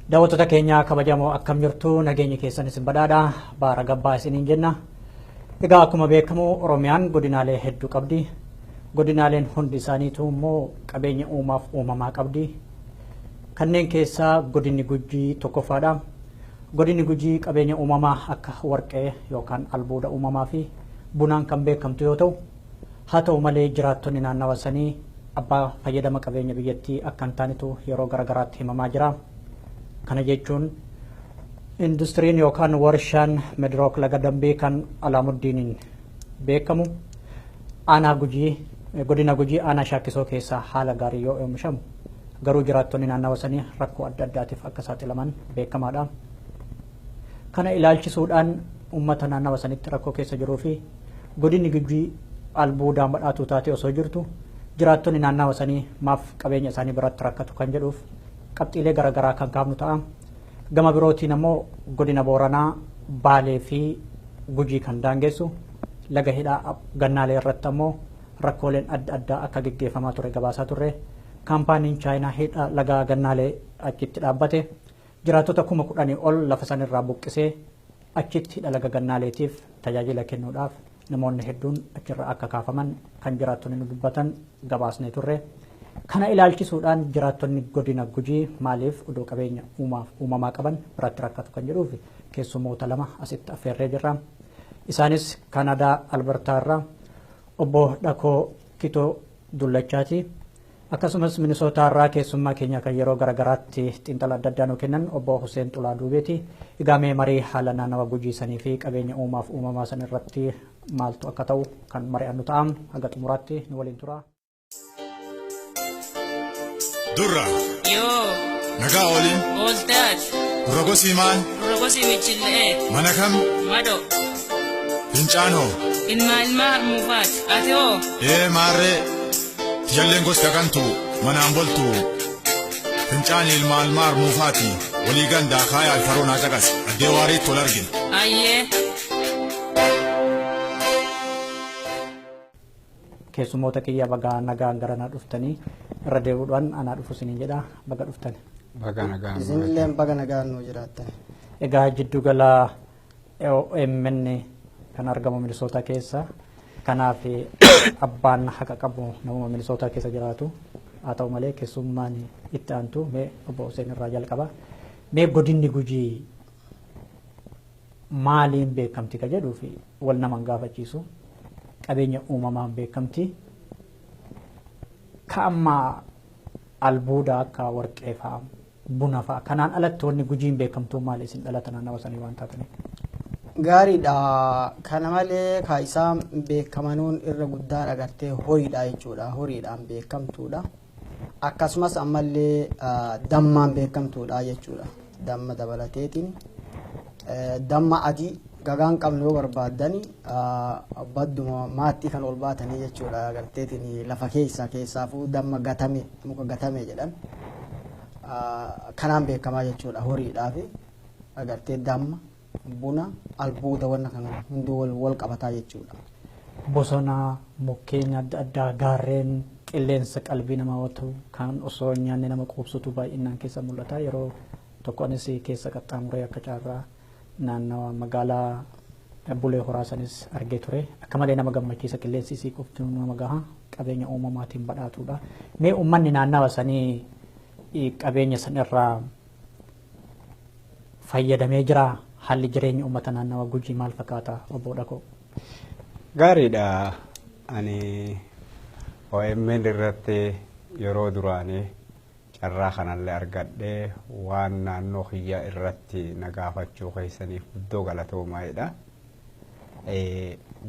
Daawwattoota keenya kabajamoo, akkam jirtu? Nageenya keessan isin badhaadha. Baara gabbaa isiniin jenna. Egaa akkuma beekamu Oromiyaan godinaalee hedduu qabdi. Godinaaleen hundi isaaniitu immoo qabeenya uumaaf uumamaa qabdi. Kanneen keessaa godinni Gujii tokkoffaadha. Godinni Gujii qabeenya uumamaa akka warqee yookaan albuuda uumamaa fi bunaan kan beekamtu yoo ta'u, haa ta'u malee jiraattonni naannawa sanii abbaa fayyadama qabeenya biyyattii akka hin taanetu yeroo garaagaraatti himamaa jira. Kana jechuun industiriin yookaan warshaan Midrook Laga Dambii kan Alaamuddiiniin beekamu aanaa Gujii, godina Gujii, aanaa Shaakkisoo keessaa haala gaarii yoo oomishamu, garuu jiraattonni naannawa sanii rakkoo adda addaatiif akka saaxilaman beekamaadha. Kana ilaalchisuudhaan uummata naannawa sanitti rakkoo keessa jiruu fi godinni Gujii albuudaan badhaatuu taatee osoo jirtu jiraattonni naannawa sanii maaf qabeenya isaanii biratti rakkatu kan jedhuuf qabxiilee garaagaraa kan kaafnu ta'a. Gama birootiin ammoo godina Booranaa, Baalee fi Gujii kan daangessu laga hidhaa Gannaalee irratti ammoo rakkooleen adda addaa akka geggeeffamaa ture gabaasaa turre. Kaampaaniin Chaayinaa hidha laga Gannaalee achitti dhaabbate jiraattota 10,000 ol lafa sanirraa buqqisee achitti hidha laga Gannaaleetiif tajaajila kennuudhaaf namoonni hedduun achirraa akka kaafaman kan jiraattonni nu dubbatan gabaasnee turre. Kana ilaalchisuudhaan jiraattonni godina Gujii maaliif odoo qabeenya uumaaf uumamaa qaban biratti rakkatu kan jedhuuf keessummoota lama asitti affeerree jirra. Isaanis Kaanadaa Albertaa irraa obbo Dhakoo Kitoo Dullachaati. Akkasumas Minisootaa irraa keessummaa keenya kan yeroo garaagaraatti xiinxala adda addaa nu kennan obbo Hussein Xulaa Duubeeti. Egaa mee marii haala naannawa Gujii sanii fi qabeenya uumaaf uumamaa san irratti maaltu akka ta'u kan mari'annu ta'a. Haga xumuraatti nu waliin tura. Durra. Yoo. Nagaa ooliin. Ooltaat. Dura gosii maal? Dura gosii michillee. Mana kam? Mado. Fincaan hoo? Ilmaa ilmaa harmuufaat. Ati hoo? Ee, maarree. Tijalleen gosti kakantu manaan boltu. Fincaan ilmaa ilmaa harmuufaati. Walii gandaa kaayaa alfaroo naa caqas. Addee waariitti wal argina. Ayyee. Keessummoota kiyya, baga nagaan gara naa dhuftanii. Irra deebi'uudhaan anaa dhufu isiniin jedha, baga dhuftan. Baga nagaan. Isinillee baga nagaan nuu jiraattan. Egaa jiddugala OMN kan argamu Minisootaa keessa. Kanaaf abbaan haqa qabu namuma Minisootaa keessa jiraatu. Haa ta'u malee keessummaan itti aantu mee obbo Hussein irraa jalqaba. Mee godinni Gujii maaliin beekamti ka jedhuu fi wal naman gaafachiisu, qabeenya uumamaan beekamti. Ka amma albuuda akka warqee fa'a, buna fa'a, kanaan alatti wanni Gujiin beekamtuu maali, isin dhalata naannawa sanii waan taataniif? Gaariidha. Kana malee ka isaan beekamanuun irra guddaan agartee horiidha jechuudha. Horiidhaan beekamtuudha. Akkasumas ammallee dammaan beekamtuudha jechuudha. Damma dabalateetiin. Damma adii gagaan qabnu yoo barbaaddani badduma maattii kan ol baatanii jechuudha, agarteetiin lafa keessa keessaafuu damma gatame, muka gatame jedhan kanaan beekamaa jechuudha. Horiidhaa fi agartee damma, buna, albuuda, wanna kana hunduu wal qabataa jechuudha. Bosona, mukkeen adda addaa, gaarreen, qilleensa qalbii nama hawwatu kan osoo hin nyaanne nama quubsutu baay'inaan keessa mul'ata. Yeroo tokko anis keessa qaxxaamuree akka caarraa naannawa magaalaa Bulee Horaa sanis argee ture. Akka malee nama gammachiisa, qilleensi isii qofti nama gaha, qabeenya uumamaatiin badhaatuudha. Mee uummanni naannawa sanii qabeenya san irraa fayyadamee jira? Haalli jireenya uummata naannawa Gujii maal fakkaata, obbo Dhakoo? Gaariidha. Ani OMN irratti yeroo duraanii carraa kanallee argadhee waan naannoo kiyyaa irratti na gaafachuu keessaniif guddoo galatoomaadha.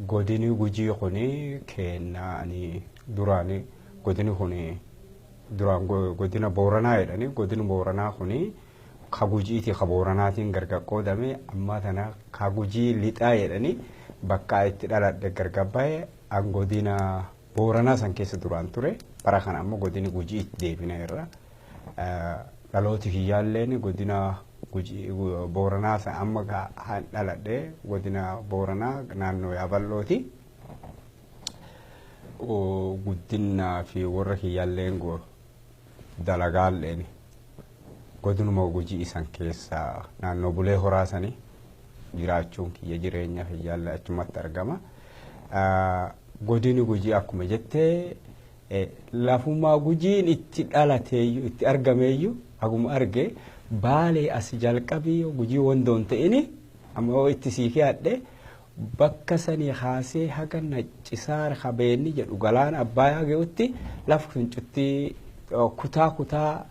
Godini Gujii kuni keenna. Ani duraanii godini kuni duraan godina Booranaa jedhani. Godini Booranaa kuni ka Gujiiti ka Booranaatiin gargar qoodame. Amma tana ka Gujii lixaa jedhani, bakka itti dhaladhe gargar bahe. An godina Booranaa san keessa duraan ture. Bara kana ammoo godini Gujii itti deebina irra. Dhalooti kiyyaalleen godina Gujii Booranaa san amma dhaladhe, godina Booranaa naannoo Yaaballooti. Guddinaa fi warra kiyyaalleen dalagaalleen Godinuma Gujii isan keessa naannoo Bulee Horaa sanii jiraachuun kiyya jireenya kiyyaallee achumatti argama. Godini Gujii akkuma jettee lafuma Gujiin itti dhalateeyyuu itti argameeyyuu haguma arge Baalee as jalqabii Gujii wandoon ta'ini amma yoo itti sii keeyadhe bakka sanii kaasee haga Naccisaar Habeenni jedhu galaana Abbaayyaa ga'utti lafa fincuttii kutaa kutaa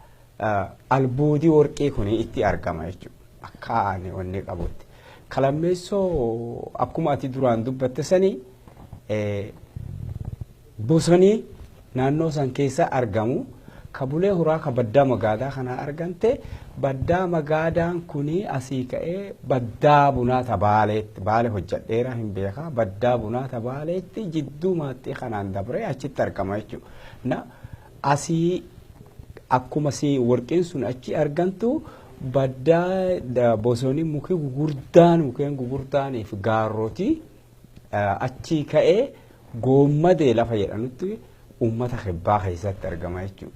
albuudii warqii kun itti argama jechuudha. Akka ani wanni qabutti. Kalammeessoo akkuma ati duraan dubbatte sanii bosonii naannoo san keessa argamu ka Bulee Horaa ka Baddaa Magaadaa kana argamte. Baddaa Magaadaan kuni asii ka'ee Baddaa Bunaa Tabaaleetti, Baale hojjadheera hin beekaa, Baddaa Bunaa Tabaaleetti jidduu maaxii kanaan dabree achitti argama jechuudha. Na asii akkuma si warqeen sun achi argamtu baddaa bosonii muki gugurdaan mukeen gugurdaanii fi gaarrootii achii ka'ee Goommadee lafa jedhanutti uummata Kibbaa keessatti argama jechuudha.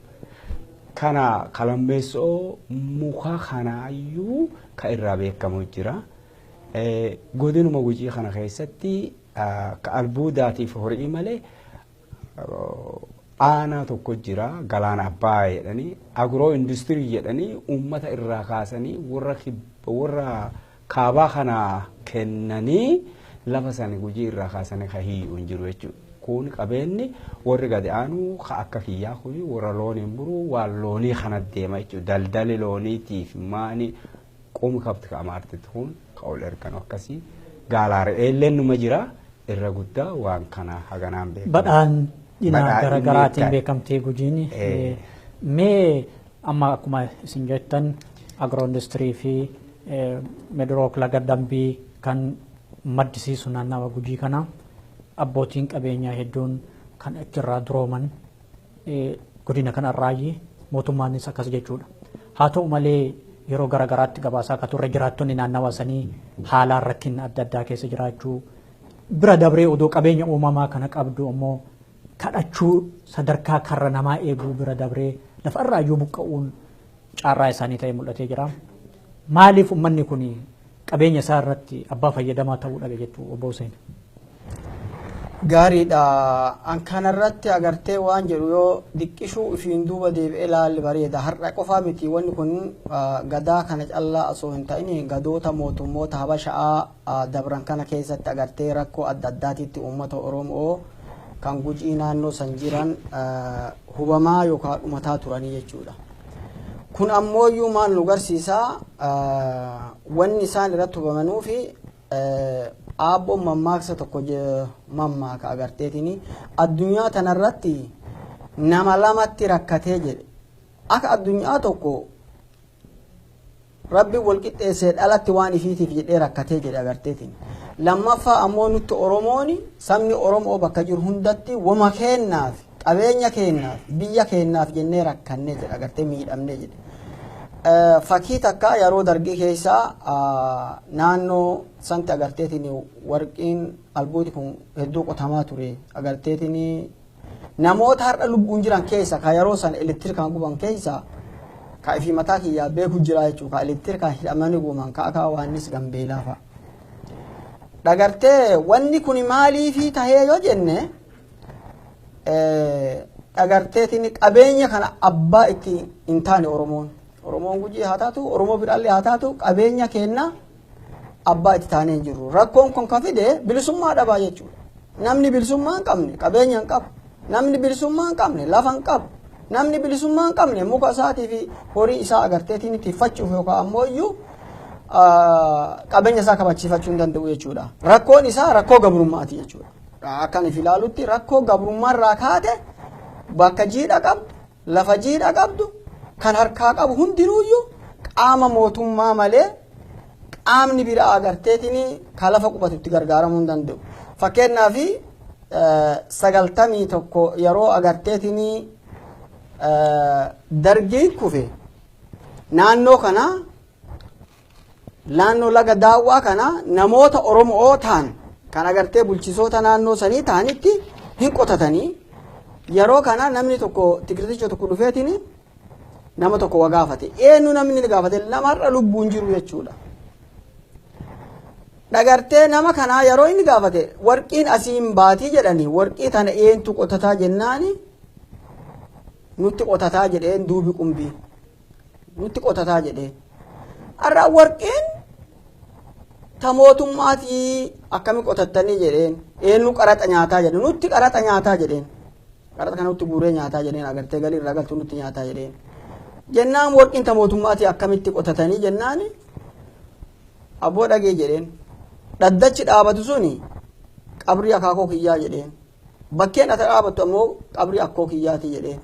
Kana kalammeessoo muka kanaayyuu ka irraa beekamu jira. Godinuma Gujii kana keessatti ka albuudaatiif horii malee aanaa tokko jira, Galaana Abbaa jedhanii, agiroo industirii jedhanii uummata irraa kaasanii warra kaabaa kana kennanii lafa sani Gujii irraa kaasanii ka hiyyuu hin jiru jechuudha. Kun qabeenyi warri gadi aanu ka akka kiyyaa kuni warra looniin buru waan loonii kana deema jechuudha. Daldali looniitiif maani qumi kabti ka amaartitti kun ka ol erganu akkasii gaalaa re'eelleen numa jira irra guddaa waan kana haganaan beekama. Badhaan dhina garaagaraatiin beekamtee Gujiin. Mee amma akkuma isin jettan agiroo industirii fi Midrook Laga Dambii kan maddisiisu naannawa Gujii kana abbootiin qabeenyaa hedduun kan achirraa durooman godina kanarraayi, mootummaanis akkas jechuudha. Haa ta'u malee yeroo garaagaraatti gabaasaa akka turre jiraattonni naannawa sanii haalaan rakkina adda addaa keessa jiraachuu bira dabree odoo qabeenya uumamaa kana qabdu ammoo kadhachuu sadarkaa karra namaa eeguu bira dabree lafarraa iyyuu buqqa'uun caarraa isaanii ta'ee mul'atee jira. Maaliif uummanni kun qabeenya isaa irratti abbaa fayyadamaa ta'uu dhabe jettu, obbo Hussein? Gaariidha. An kanarratti agartee waan jedhu yoo diqqishuu ifiin duuba deebi'ee ilaalle bareeda. Har'a qofaa miti wanni kun, gadaa kana callaa osoo hin ta'in gadoota mootummoota Habasha'aa dabran kana keessatti agartee rakkoo adda addaatitti uummata Oromoo kan Gujii naannoo san jiran hubamaa yookaan dhumataa turanii jechuudha. Kun ammoo iyyuu maal nu garsiisaa? Wanni isaan irratti hubamanuu fi aabboon mammaaksa tokko mammaaka agarteetiin addunyaa tanarratti nama lamatti rakkatee jedhe. Akka addunyaa tokko Rabbi wal qixxeessee dhalatti waan ifiitiif jedhee rakkatee jedhe agarteetiin. Lammaffaa ammoo nutti Oromoon, sabni Oromoo bakka jiru hundatti wama keennaaf, qabeenya keennaaf, biyya keennaaf jennee rakkannee jedhe agartee, miidhamnee jedhe. Fakkii takka yeroo Dargii keessaa naannoo santi agarteetiin warqiin albuuti kun hedduu qotamaa ture agarteetiin. Namoota har'a lubbuun jiran keessa ka yeroo san elektirikaan guban keessa ka ifii mataa kiyyaa beeku jira jechuudha, ka elektirikaan hidhamanii guban ka akka waannis Gambeelaa fa'a. Dhagartee wanni kun maaliifii tahee yoo jenne, dhagarteetiin qabeenya kana abbaa itti hin taane Oromoon. Oromoon Gujii haa taatu, Oromoo biraallee haa taatu, qabeenya keenna abbaa itti taanee hin jirru. Rakkoon kun ka fide bilisummaa dhabaa jechuudha. Namni bilisummaa hin qabne qabeenya hin qabu. Namni bilisummaa hin qabne lafa hin qabu. Namni bilisummaa hin qabne muka isaatii fi horii isaa agarteetiin tikfachuuf yookaan ammoo iyyuu qabeenya isaa kabachiifachuu hin danda'u jechuudha. Rakkoon isaa rakkoo gabrummaati jechuudha. Akkan if ilaalutti rakkoo gabrummaarraa kaate bakka jiidha qabdu, lafa jiidha qabdu, kan harkaa qabu hundinuuyyuu qaama mootummaa malee qaamni biraa agarteetiin ka lafa qubatu itti gargaaramuu hin danda'u. Fakkeenyaaf 91 yeroo agarteetiin Dargiin kufe naannoo kana, naannoo Laga Daawwaa kana namoota Oromoo ta'an kan agartee bulchisoota naannoo sanii ta'anitti hin qotatanii. Yeroo kana namni tokko, Tigriticha tokko dhufeetiin Nama tokko wa gaafate. Eenyu namni ni gaafate namarra lubbuun jiru jechuudha. Dhagartee nama kanaa yeroo inni gaafate warqiin asiin baatii jedhanii warqii tana eentu qotataa jennaani nutti qotataa jedheen duubi qumbii nutti qotataa jedheen. Har'a warqiin ta mootummaatii akkami qotattanii jedheen eenyu qaraxa nyaataa jedheen nutti qaraxa nyaataa jedheen qaraxa kana nutti guuree nyaataa jedheen agartee galii irraa galtu nutti nyaataa jedheen. Jennaan warqiin ta mootummaatii akkamitti qotatanii jennaani abboo dhagee jedheen dhaddachi dhaabatu suni qabrii akaakoo kiyyaa jedheen bakkeen ati dhaabattu ammoo qabrii akkoo kiyyaati jedheen.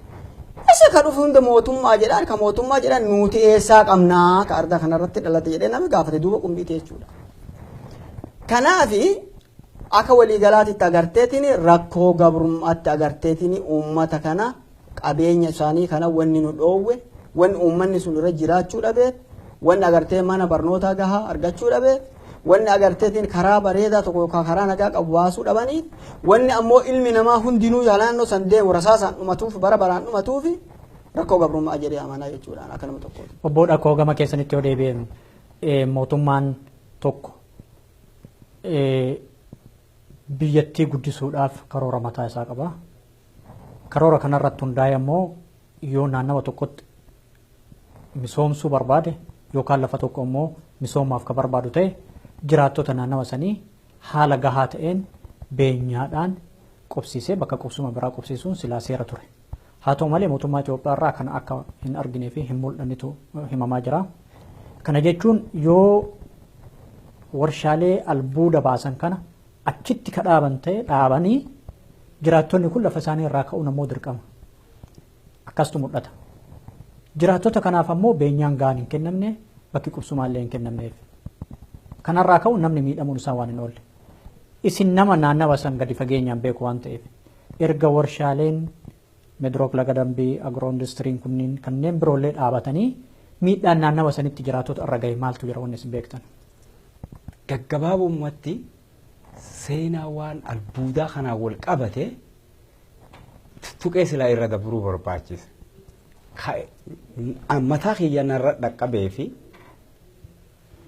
Isa ka dhufu hunda mootummaa jedhaan ka mootummaa jedhan nuti eessaa qabnaa ka ardaa kanarratti dhalate jedhee namni gaafate duuba qumbiite jechuudha. Kanaafi akka waliigalaatitti agarteetiin rakkoo gabrummaatti agarteetiin uummata kana qabeenya isaanii kana wanni nu dhoowwe wanni uummanni sun irra jiraachuu dhabeef wanni agartee mana barnootaa gahaa argachuu dhabeef wanni agarteetiin karaa bareedaa tokko yookaan karaa nagaa qabu baasuu dhabaniif wanni ammoo ilmi namaa hundinuu naannoo san deemu rasaasaan dhumatuuf bara baraan dhumatuuf rakkoo gabrummaa jedhee amanaa jechuudhaan akka nama tokkooti. Obbo Dhakoo gama keessanitti yoo deebi'een mootummaan tokko biyyattii guddisuudhaaf karoora mataa isaa qaba. Karoora kanarratti hundaa'e ammoo yoo naannawa tokkotti misoomsuu barbaade yookaan lafa tokko immoo misoomaaf ka barbaadu ta'e jiraattota naannawa sanii haala gahaa ta'een beenyaadhaan qubsiisee bakka qubsuma biraa qubsiisuun silaa seera ture. Haa ta'u malee mootummaa Itoophiyaa irraa kana akka hin arginee fi hin mul'annetu himamaa jira. Kana jechuun yoo warshaalee albuuda baasan kana achitti ka dhaaban ta'e dhaabanii jiraattonni kun lafa isaanii irraa ka'uun ammoo dirqama. Akkastu mul'ata. Jiraattota kanaaf ammoo beenyaan gahaan hin kennamne bakki qubsumaallee hin kennamneef. Kanarraa ka'uun namni miidhamuun isaa waan hin oolle. Isin nama naannawa san gadi fageenyaan beeku waan ta'eef erga warshaaleen Midrook Laga Dambii agiroo industiriin kunniin kanneen biroollee dhaabatanii miidhaan naannawa sanitti jiraattota irra gahe maaltu jira wanni isin beektan? Gaggabaabumatti seenaa waan albuudaa kanaan wal qabate tuqee silaa irra dabruu barbaachisa. Mataa kiyya narra dhaqqabee fi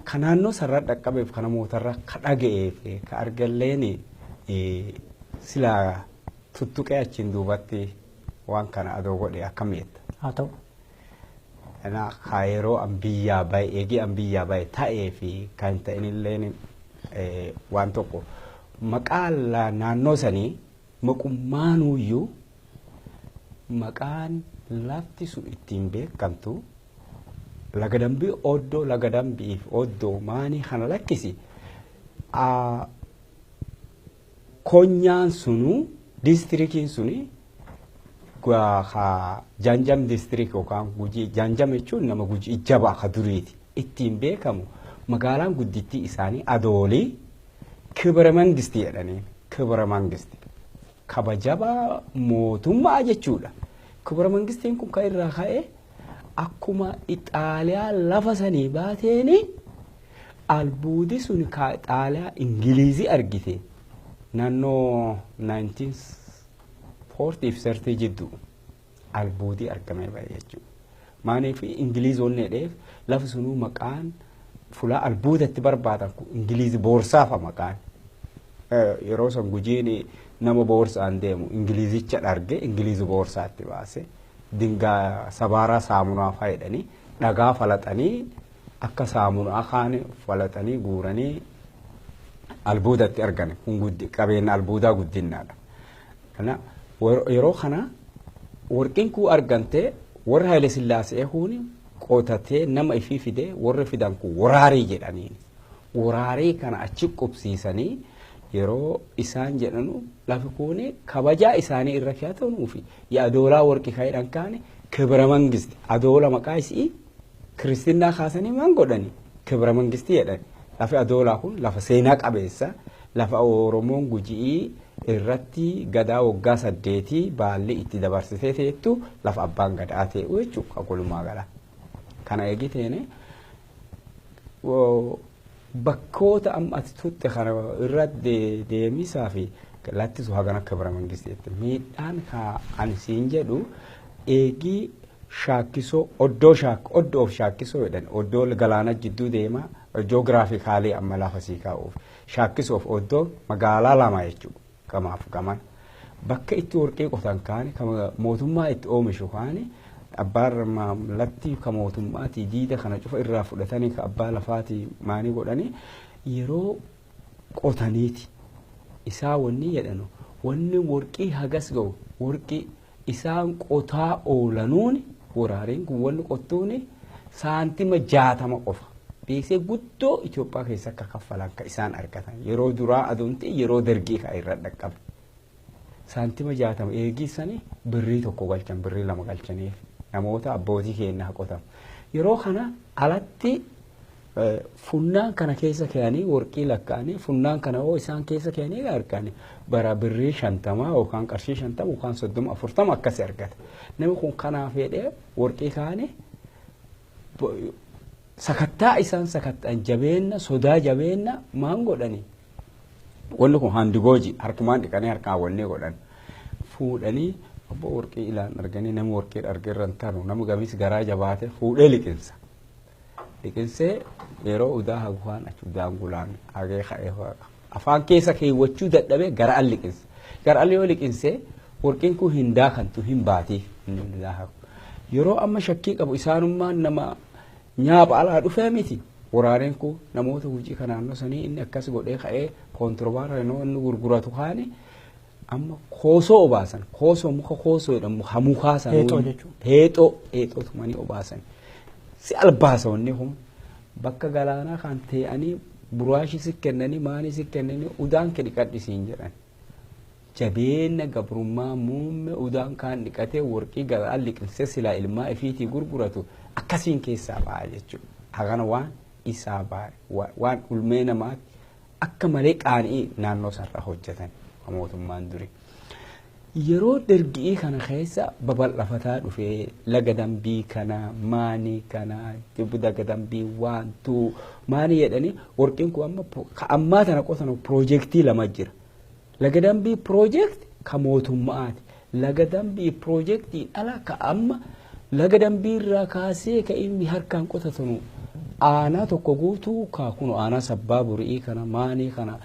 ka naannoo sarara dhaqqabeef ka namootarra ka dhaga'ee fi ka argalleen silaa tuttuqee achiin duubatti waan kana adoo godhe akkam jetta. Haa ta'u. Ka yeroo an biyyaa bahe eegee an biyyaa bahe ta'ee fi kan ta'inilleen waan tokko maqaa naannoo sanii maqummaanuyyuu maqaan lafti sun ittiin beekamtu laga dambii oddoo laga dambiif oddoo maanii kana lakkisi konyaan sunuu diistirikiin suni jaanjam diistirik yookaan gujii jaanjam jechuun nama gujii jabaa ka duriiti ittiin beekamu magaalaan guddittii isaanii adoolii kibira mangistii jedhanii kibira mangistii kabajabaa mootummaa jechuudha. Kibira mangistiin kun kan irraa ka'e akkuma Ixaaliyaa lafa sanii baateeni albuudi sun ka Ixaaliyaa Ingilizii argite naannoo 1940 fi 30 jidduu albuudii argamee bahe jechuudha. Maaliif Ingilizoonni jedheef lafi sunuu maqaan fulaa albuudatti barbaadan kun Ingilizi boorsaafa maqaan. Yeroo san gujiin nama boorsaan deemu Ingilizicha dharge Ingilizi boorsaatti baase dingaa sabaaraa saamunaa fayyadanii dhagaa falaxanii akka saamunaa kaan falaxanii guuranii albuudatti argane kun qabeenya albuudaa guddinaadha. Kana yeroo kana warqiin kun argantee warra Haile Sillaasee kun qotatee nama ifii fidee warri fidan kun waraarii jedhaniin. Waraarii kana achi qubsiisanii yeroo isaan jedhanu lafi kun kabajaa isaanii irra fe'atanuufi adoola warqii kan jedhan kaane kibira mangisti adoola maqaa isii kiristinnaa kaasanii maan godhani kibira mangistii jedhani. Lafi adoolaa kun lafa seenaa qabeessa lafa Oromoon Gujii irratti gadaa waggaa 8 baalli itti dabarsitee teettu lafa abbaan gadaa ta'u jechuudha walumaa gala. Kana eegiteene bakkoota amma ati tutte kana irra deemisaa fi lattisu hagan akka bira mangisteetti miidhaan ka ani siin jedhu eegii Shaakkisoo oddoo oddoof Shaakkisoo jedhan oddoo galaana jidduu deema joogiraafikaalii amma lafa sii kaa'uuf Shaakkisoof oddoo magaalaa lama jechuudha gamaaf gaman bakka itti warqii qotan kaani kan mootummaa itti oomishu kaani abbaan latti ka mootummaatii diida kana cufa irraa fudhatanii ka abbaa lafaatii maanii godhanii yeroo qotaniiti isaa wanni jedhanu wanni warqii hagas ga'u warqii isaan qotaa oolanuun waraareen kun wanni qottuun saantima 60 qofa beeksee guddoo Itoophiyaa keessa akka kaffalan ka isaan argatan yeroo duraa aduunti yeroo dargii ka irra dhaqqabe saantima 60 eegisanii birrii 1 galchan birrii 2 galchaniif namoota abbootii keenya qotan yeroo kana alatti funnaan kana keessa kaa'anii warqii lakkaa'anii funnaan kana hoo isaan keessa kaa'anii argani bara birrii 50 yookaan qarshii 50 yookaan 30 40 akkasii argata namni kun kanaaf jedhee warqii kaa'anii sakattaa isaan sakatta'an jabeenna sodaa jabeenna maan godhani wanni kun handigooji harkumaan dhiqanii harkaan wanni godhan fuudhanii obbo warqii ilaan arganii nama warqii argirra hin taru nama gamis garaa jabaate fuudhee liqinsa. Liqinsee yeroo udaa haguhaan achi udaan gulaan hagee ka'ee afaan keessa keewwachuu dadhabee gara al liqinsa. Gara al yoo liqinsee warqiin kun hin daakantu hin baatiif inni udaa hagu. Yeroo amma shakkii qabu isaanummaan nama nyaapha alaa dhufee miti. Waraaneen kun namoota hojii kan naannoo sanii inni akkas godhee ka'ee koontirbaara inni gurguratu kaani amma koosoo obaasan koosoo muka koosoo jedhamu hamukaa sana Heexoo jechuudha. Heexoo heexoo tumanii obaasan. Si albaasa wanni kun bakka galaanaa kan ta'anii buraashii si kennanii maanii si kennanii udaan kee dhiqadhisiin jedhan. Jabeenya gabrummaa muummee udaan kaan dhiqatee warqii galaan liqinsee silaa ilmaa ifiitii gurguratu akkasiin keessaa ba'a jechuudha. Hagana waan isaa ba'a waan ulmee namaatti akka malee qaanii naannoo sarara hojjetan mootummaan duri. Yeroo dargii kana keessa babal'afataa dhufee laga dambii kana maanii kana laga dambii waantuu maanii jedhanii warqiin kun amma ka ammaa tana qotan piroojeektii 2 jira. Laga dambii piroojeekti ka mootummaati. Laga dambii piroojeektii ala ka amma laga dambii irraa kaasee ka inni harkaan qotatanu aanaa tokko guutuu ka kun aanaa sabbaa buri'ii kana maanii kana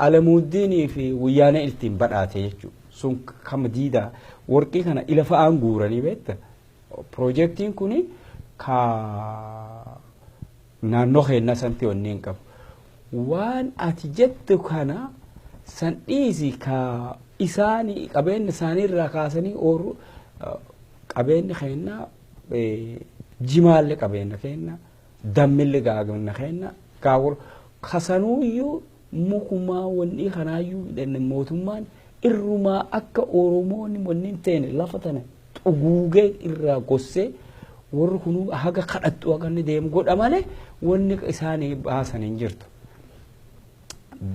alamuuddiinii fi wayyaanee ittiin badhaate jechuudha. Sun kama diidaa warqii kana ila fa'aan guuranii beekta. Piroojeektiin kun ka naannoo keenya sanatti wanni hin qabu. Waan ati jettu kana san dhiisi ka isaanii qabeenya isaanii irraa kaasanii oolu qabeenya keenya jimaallee qabeenya keenya dammillee gaagana keenya gaawur kasanuuyyuu mukumaa wanni kanaayyuu mootummaan irrumaa akka Oromoonni wanni hin teene lafa tana xuguugee irraa gossee warri kunuu haga kadhattu haga inni deemu godha malee wanni isaanii baasan hin jirtu.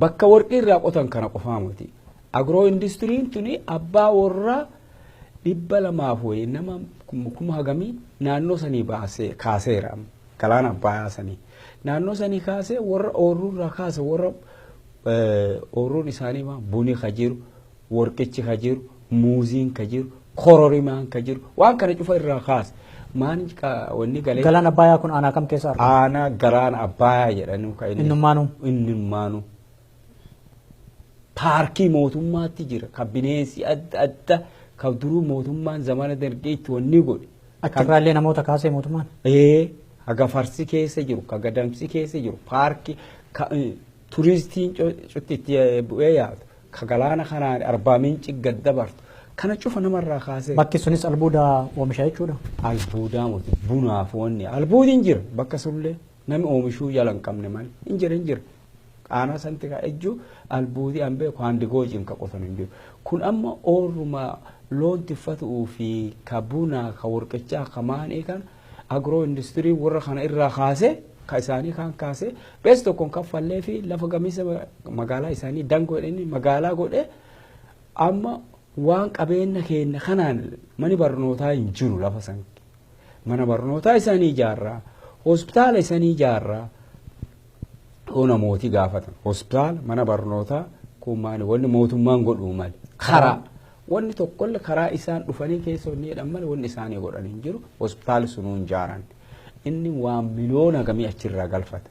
Bakka warqii irraa qotan kana qofaa miti. Agiroo industiriin tuni abbaa warraa 200 wayii nama kuma hagamii naannoo sanii baasee kaaseera. Galaana Abbayyaa sanii. Naannoo sanii kaasee warra ooyiruu irraa kaase warra ooyiruun isaanii buni ka jiru, warqichi ka jiru, muuziin ka jiru, kororimaan ka jiru waan kana cufa irraa kaase. Maan wanni galee. Galaana Abbayyaa kun aanaa kam keessa argama? Aanaa galaana Abbayyaa jedhanii kan inni. Innummaanuu. Innummaanuu. Paarkii mootummaatti jira kan bineensi adda adda kan duruu mootummaan zamana dargee itti wanni godhe. Achirraallee namoota kaasee mootummaan. Haga farsi keessa jiru, ka gadamsi keessa jiru, paarkii turistiin cutti itti bu'ee yaadu, ka galaana kanaan Arbaa Minci gad dabartu. Kana cufa namarraa kaasee. Bakki sunis albuuda oomisha jechuudha. Albuudaa miti bunaaf wanni albuudiin jira bakka sullee namni oomishuu jala hin qabne malee hin jira hin jira. Aanaa santi ka ejju albuudii an beeku handigoojiin ka qotan hin jiru. Kun amma ooruma loon tiffatuu fi ka bunaa ka warqichaa ka maanii kana agiroo industirii warra kana irraa kaasee ka isaanii kan kaasee bees tokkoon kaffallee fi lafa gamiisa magaalaa isaanii dangoo jedhanii magaalaa godhee amma waan qabeenya keenya kanaan mani barnootaa hin jiru lafa san. Mana barnootaa isaanii ijaarraa, hospitaala isaanii ijaarraa. Yoo namooti gaafatan hospitaala mana barnootaa kun maali wanni mootummaan godhuu maali karaa Wanni tokkollee karaa isaan dhufanii keessa wanni jedhan malee wanni isaanii godhan hin jiru. Hospitaali sunuu hin jaaran. Inni waan miliyoona gamii achirraa galfata.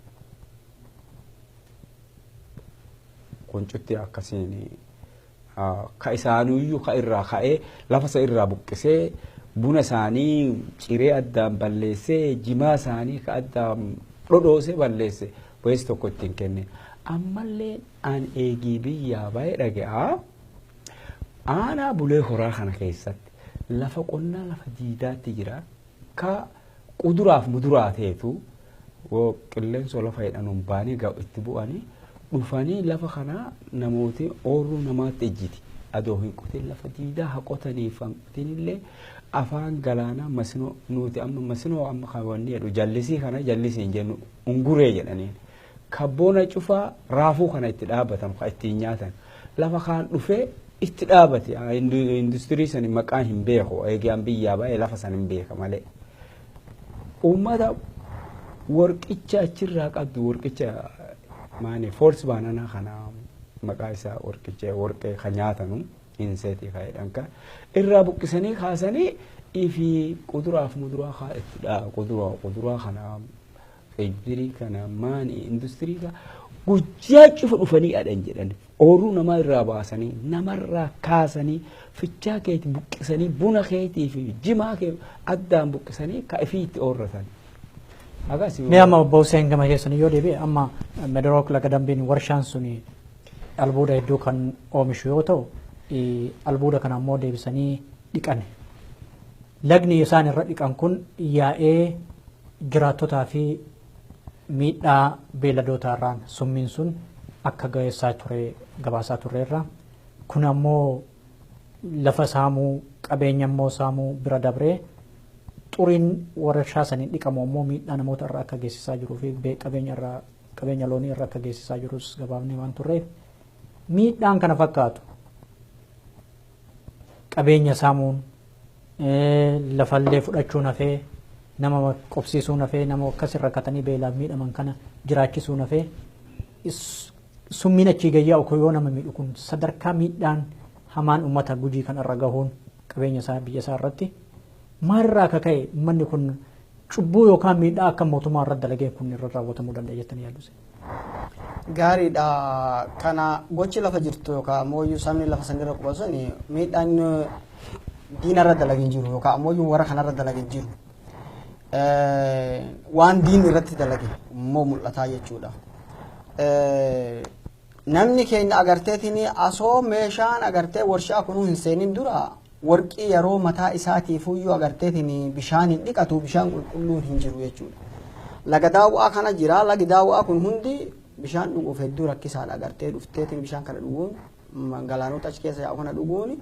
Quncutti akkasiin ka isaaniiyyuu ka irraa ka'ee lafa isa irraa buqqisee buna isaanii ciree addaan balleessee jimaa isaanii ka addaan dhodhoosee balleesse wayiis tokko ittiin kenne. Ammallee an eegii biyyaa baay'ee dhaga'aa aanaa bulee horaa kana keessatti lafa qonnaa lafa diidaatti jira ka quduraaf muduraa ta'etu qilleensa lafa jedhanuun baanii itti bu'anii dhufanii lafa kanaa namooti oorruu namaatti ejjiti. Adoo hin qotin lafa diidaa haa qotaniif hin qotin illee afaan galaanaa masinoo nuti amma masinoo amma kaawwanni jedhu jallisii kana jallisii hin jennu unguree jedhaniin. Kabboona cufaa raafuu kana itti dhaabbatan kan ittiin nyaatan lafa kaan dhufee itti dhaabate industirii sani maqaan hin beeku eegaan biyyaa baay'ee lafa san hin beeka malee. Uummata warqicha achirraa qabdu warqicha maani foolsi baananaa kana maqaa isaa warqicha warqee kan nyaatanu inseetii kan jedhan kan irraa buqqisanii kaasanii ifi quduraaf muduraa kaa itti dhaa quduraa quduraa kana ejjirii kana maani industirii kana guyyaa cufa dhufanii adhan jedhan oorruu namaa irraa baasanii namarraa kaasanii fichaa keeti buqqisanii buna keetii fi jimaa kee addaan buqqisanii ka ifii itti oorratan. Mee amma obbo Hussein gama keessan yoo deebi'e amma Mederook laga dambiin warshaan suni albuuda hedduu kan oomishu yoo ta'u albuuda kana ammoo deebisanii dhiqan. Lagni isaan irra dhiqan kun yaa'ee jiraattotaa fi miidhaa beeyladootaa irraan summiin sun akka ga'eessaa ture gabaasaa turreerra. Kun ammoo lafa saamuu qabeenya ammoo saamuu bira dabree xuriin warshaa saniin dhiqamu ammoo miidhaa namoota irra akka geessisaa jiruu fi qabeenya irraa qabeenya loonii irra akka geessisaa jirus gabaafnee waan turreef miidhaan kana fakkaatu qabeenya saamuun lafallee fudhachuun hafee nama qobsiisuun hafee nama akkas rakkatanii beelaaf miidhaman kana jiraachisuun hafee summiin achii gayyaa okoo yoo nama miidhu kun sadarkaa miidhaan hamaan uummata gujii kan irra gahuun qabeenya isaa biyya isaa irratti maalirraa akka ka'e uummanni kun cubbuu yookaan miidhaa akka mootummaa irratti dalagee kun irra raawwatamuu danda'a jettanii yaaddu? Gaariidha. Kana gochi lafa jirtu yookaan ammoo sabni lafa sanirra qubatu suni miidhaan diinarra dalagee jiru yookaan ammoo warra kanarra dalagee jiru. Waan diinni irratti dalage immoo mul'ataa jechuudha. Namni keenya agarteetiin asoo meeshaan agartee warshaa kunuu hin seenin dura warqii yeroo mataa isaatiif iyyuu agarteetiin bishaan hin dhiqatu bishaan qulqulluun hin jiru jechuudha. Laga daawwaa kana jira lagi daawwaa kun hundi bishaan dhuguuf hedduu rakkisaadha agartee dhufteetiin bishaan kana dhuguun galaanota achi keessa yaa'u kana dhuguun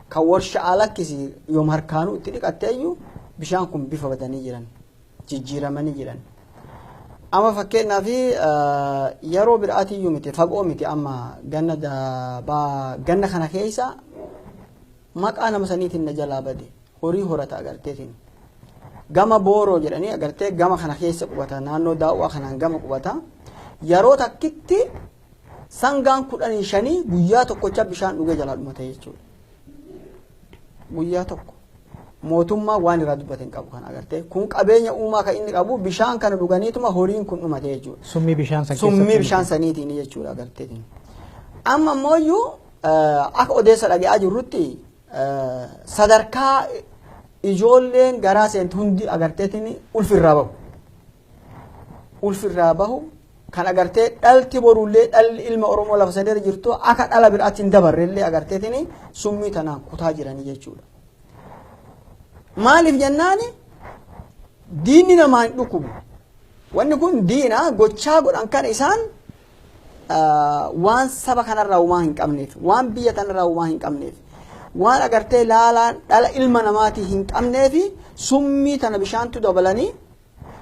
kan warshaa lakkisi yoom harkaanuu itti dhiqattee iyyuu bishaan kun bifa badanii jiran jijjiiramanii jiran. Amma fakkeenyaaf yeroo biraatiyyuu miti fagoo miti amma ganna ganna kana keessa maqaa nama saniitiin na jalaa bade horii horata agarteetiin. Gama booroo jedhanii agartee gama kana keessa qubata naannoo daawwaa kanaan gama qubata. Yeroo takkitti sangaan 15 guyyaa tokkocha bishaan dhugee jalaa dhumate jechuudha. Guyyaa tokko. Mootummaa waan irraa dubbate hin qabu kan agartee kun qabeenya uumaa kan inni qabu bishaan kana dhuganiituma horiin kun dhumate jechuudha. Summii bishaan san Summii bishaan saniitiin jechuudha agarteetiin. Amma ammoo akka odeessa dhaga'aa jirrutti sadarkaa ijoolleen garaa seentu hundi agarteetiin ulfirraa bahu. Ulfirraa bahu kan agartee dhalti borullee dhalli ilma Oromoo lafa sanirra jirtu akka dhala biraatti hin dabarrellee agarteetiin summii tanaan kutaa jiranii jechuudha. Maaliif jennaani diinni namaa hin dhukkubu. Wanni kun diina gochaa godhan kan isaan waan saba kanarraa uumaa hin qabneef, waan biyya tanarraa uumaa hin qabneef, waan agartee laalaan dhala ilma namaatii hin qabneef summii tana bishaantu dabalanii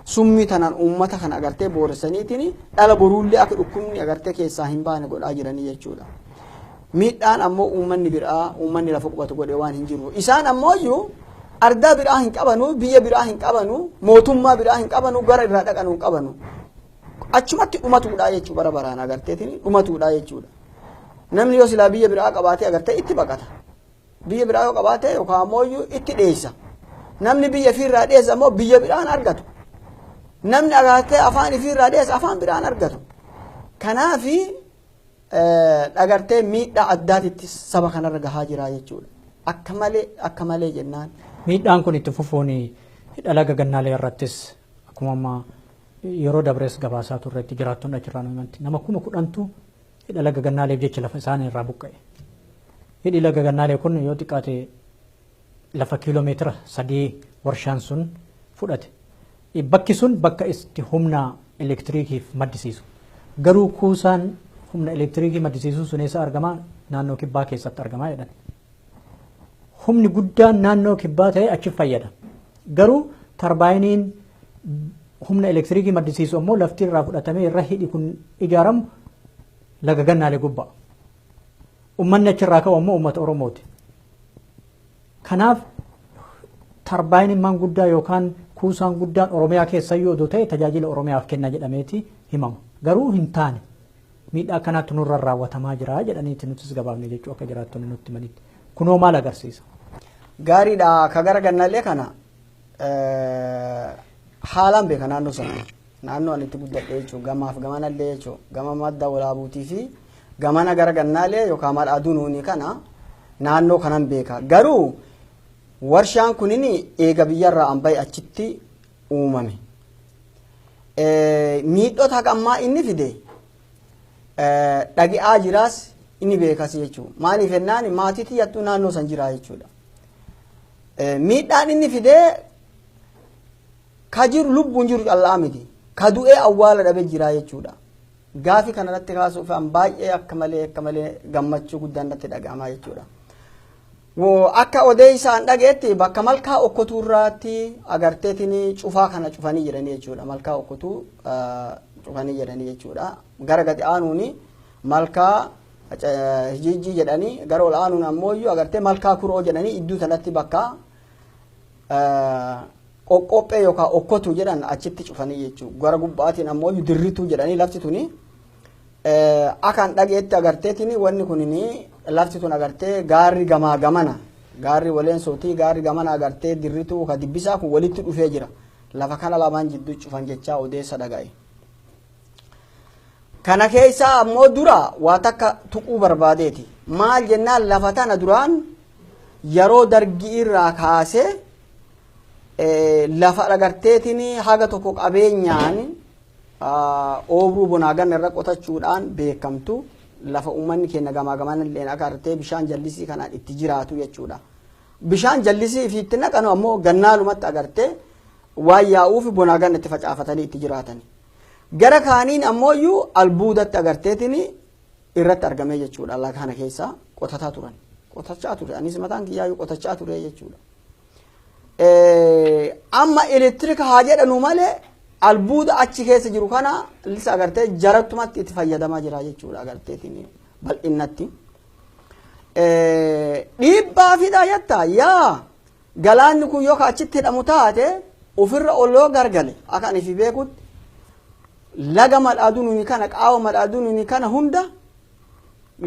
summii tanaan uummata kana agartee booressaniitiin dhala boruullee akka dhukkubni agartee keessaa hin baane godhaa jiranii jechuudha. Miidhaan ammoo uummanni biraa uummanni lafa qubatu godhe waan hin jiru. Isaan ammoo iyyuu ardaa biraa hin qabanu, biyya biraa hin qabanu, mootummaa biraa hin qabanu, gara irraa dhaqanu hin qabanu. Achumatti dhumatuudha jechuudha bara baraan agarteetiin dhumatuudha jechuudha. Namni yoo silaa biyya biraa qabaatee agartee itti baqata. Biyya biraa yoo qabaate yookaan ammoo itti dhiyeessa. Namni biyya ofiirraa dhiyeessa ammoo biyya biraan argatu. Namni agartee afaan ofiirraa dhiyeessa afaan biraan argatu. Kanaafi agartee miidhaa addaatitti saba kanarra gahaa jira jechuudha. Akka malee akka malee jennaan. Miidhaan kun itti fufuun hidha laga gannaalee irrattis akkuma amma yeroo dabrees gabaasaa turretti jiraattonni achirraa nu himanti. Nama 10,000tu hidha laga gannaaleef jecha lafa isaan irraa buqqa'e. Hidhi laga gannaalee kun yoo xiqqaate lafa kiiloomeetira 3 warshaan sun fudhate. Bakki sun bakka itti humna elektiriikiif maddisiisu. Garuu kuusaan humna elektiriikii maddisiisuu sun eessa argamaa? Naannoo kibbaa keessatti argamaa jedhan. Humni guddaan naannoo kibbaa ta'e achi fayyada. Garuu tarbaayiniin humna elektiriikii maddisiisu ammoo lafti irraa fudhatamee irra hidhi kun ijaaramu laga gannaalee gubbaa. Uummanni achirraa ka'u ammoo uummata Oromooti. Kanaaf tarbaayiniin guddaa yookaan kuusaan guddaan Oromiyaa keessayyuu odoo ta'e tajaajila Oromiyaaf kenna jedhameeti himama. Garuu hin taane miidhaa akkanaatti nurra raawwatamaa jira jedhaniiti nutis gabaafne jechuu akka jiraattonni nutti himanitti. Kunoo maal agarsiisa? Gaariidha ka gara gannaalee kana haalaan beeka naannoo sana. Naannoo ani itti guddadhe jechuudha gamaaf gamanallee jechuudha gama madda walaabuutii fi gamana gara gannaalee yookaan madhaa dunuunii kana naannoo kanan beeka. Garuu warshaan kunin eega biyyarraa an bahe achitti uumame. Miidhota haqammaa inni fide dhagi'aa jiraas inni beekas jechuudha. Maaliif jennaan maatii tiyyattuu naannoo san jira jechuudha. Miidhaan inni fide ka jiru lubbuun jiru callaa miti. Ka du'ee awwaala dhabe jira jechuudha. Gaafi kanarratti kaasuuf an baay'ee akka malee akka malee gammachuu guddaan natti dhaga'amaa jechuudha. Akka odeessaan dhageetti bakka malkaa okkotuu irraatti agarteetiin cufaa kana cufanii jedhanii jechuudha. Malkaa okkotuu cufanii jedhanii jechuudha. Gara gadi aanuuni malkaa hijijjii jedhanii gara ol aanuun ammoo agartee malkaa kuroo jedhanii iddoo sanatti bakka qoqqophee yookaan okkotuu jedhan achitti cufanii jechuudha. Gara gubbaatiin ammoo dirrituu jedhanii lafti tuni akkaan dhageetti agarteetiin wanni kunini lafti tun agartee gaarri gamaa gamana gaarri waleensootii gaarri gamana agartee dirrituu ka dibbisaa kun walitti dhufee jira. Lafa kana lamaan jidduu cufan jechaa odeessa dhaga'e. Kana keessa ammoo dura waa takka tuquu barbaadeeti. Maal jennaan lafa tana duraan yeroo dargii irraa kaasee lafa agarteetiin haga tokko qabeenyaan oobruu bonaa ganna irra qotachuudhaan beekamtu lafa uummanni keenya gamaa gamana illee agartee bishaan jallisii kanaan itti jiraatu jechuudha. Bishaan jallisii fi itti naqanu ammoo gannaalumatti agartee waan yaa'uuf bonaa ganna itti facaafatanii itti jiraatan. Gara kaaniin ammoo albuudatti agarteetiin irratti argamee jechuudha. Laga kana keessa qotataa turan. Qotachaa ture. Anis mataan kiyyaayyuu qotachaa ture jechuudha. Amma elektiriika haa jedhanu malee albuuda achi keessa jiru kana lisa agartee jarattumatti itti fayyadamaa jira jechuudha agarteetiin bal'innatti. Dhiibbaa fidaa jetta yaa galaanni kun yoo achitti hidhamu taate ofirra oloo gargale akka ani fi beekutti laga madhaaduu nuni kana qaawa madhaaduu nuni kana hunda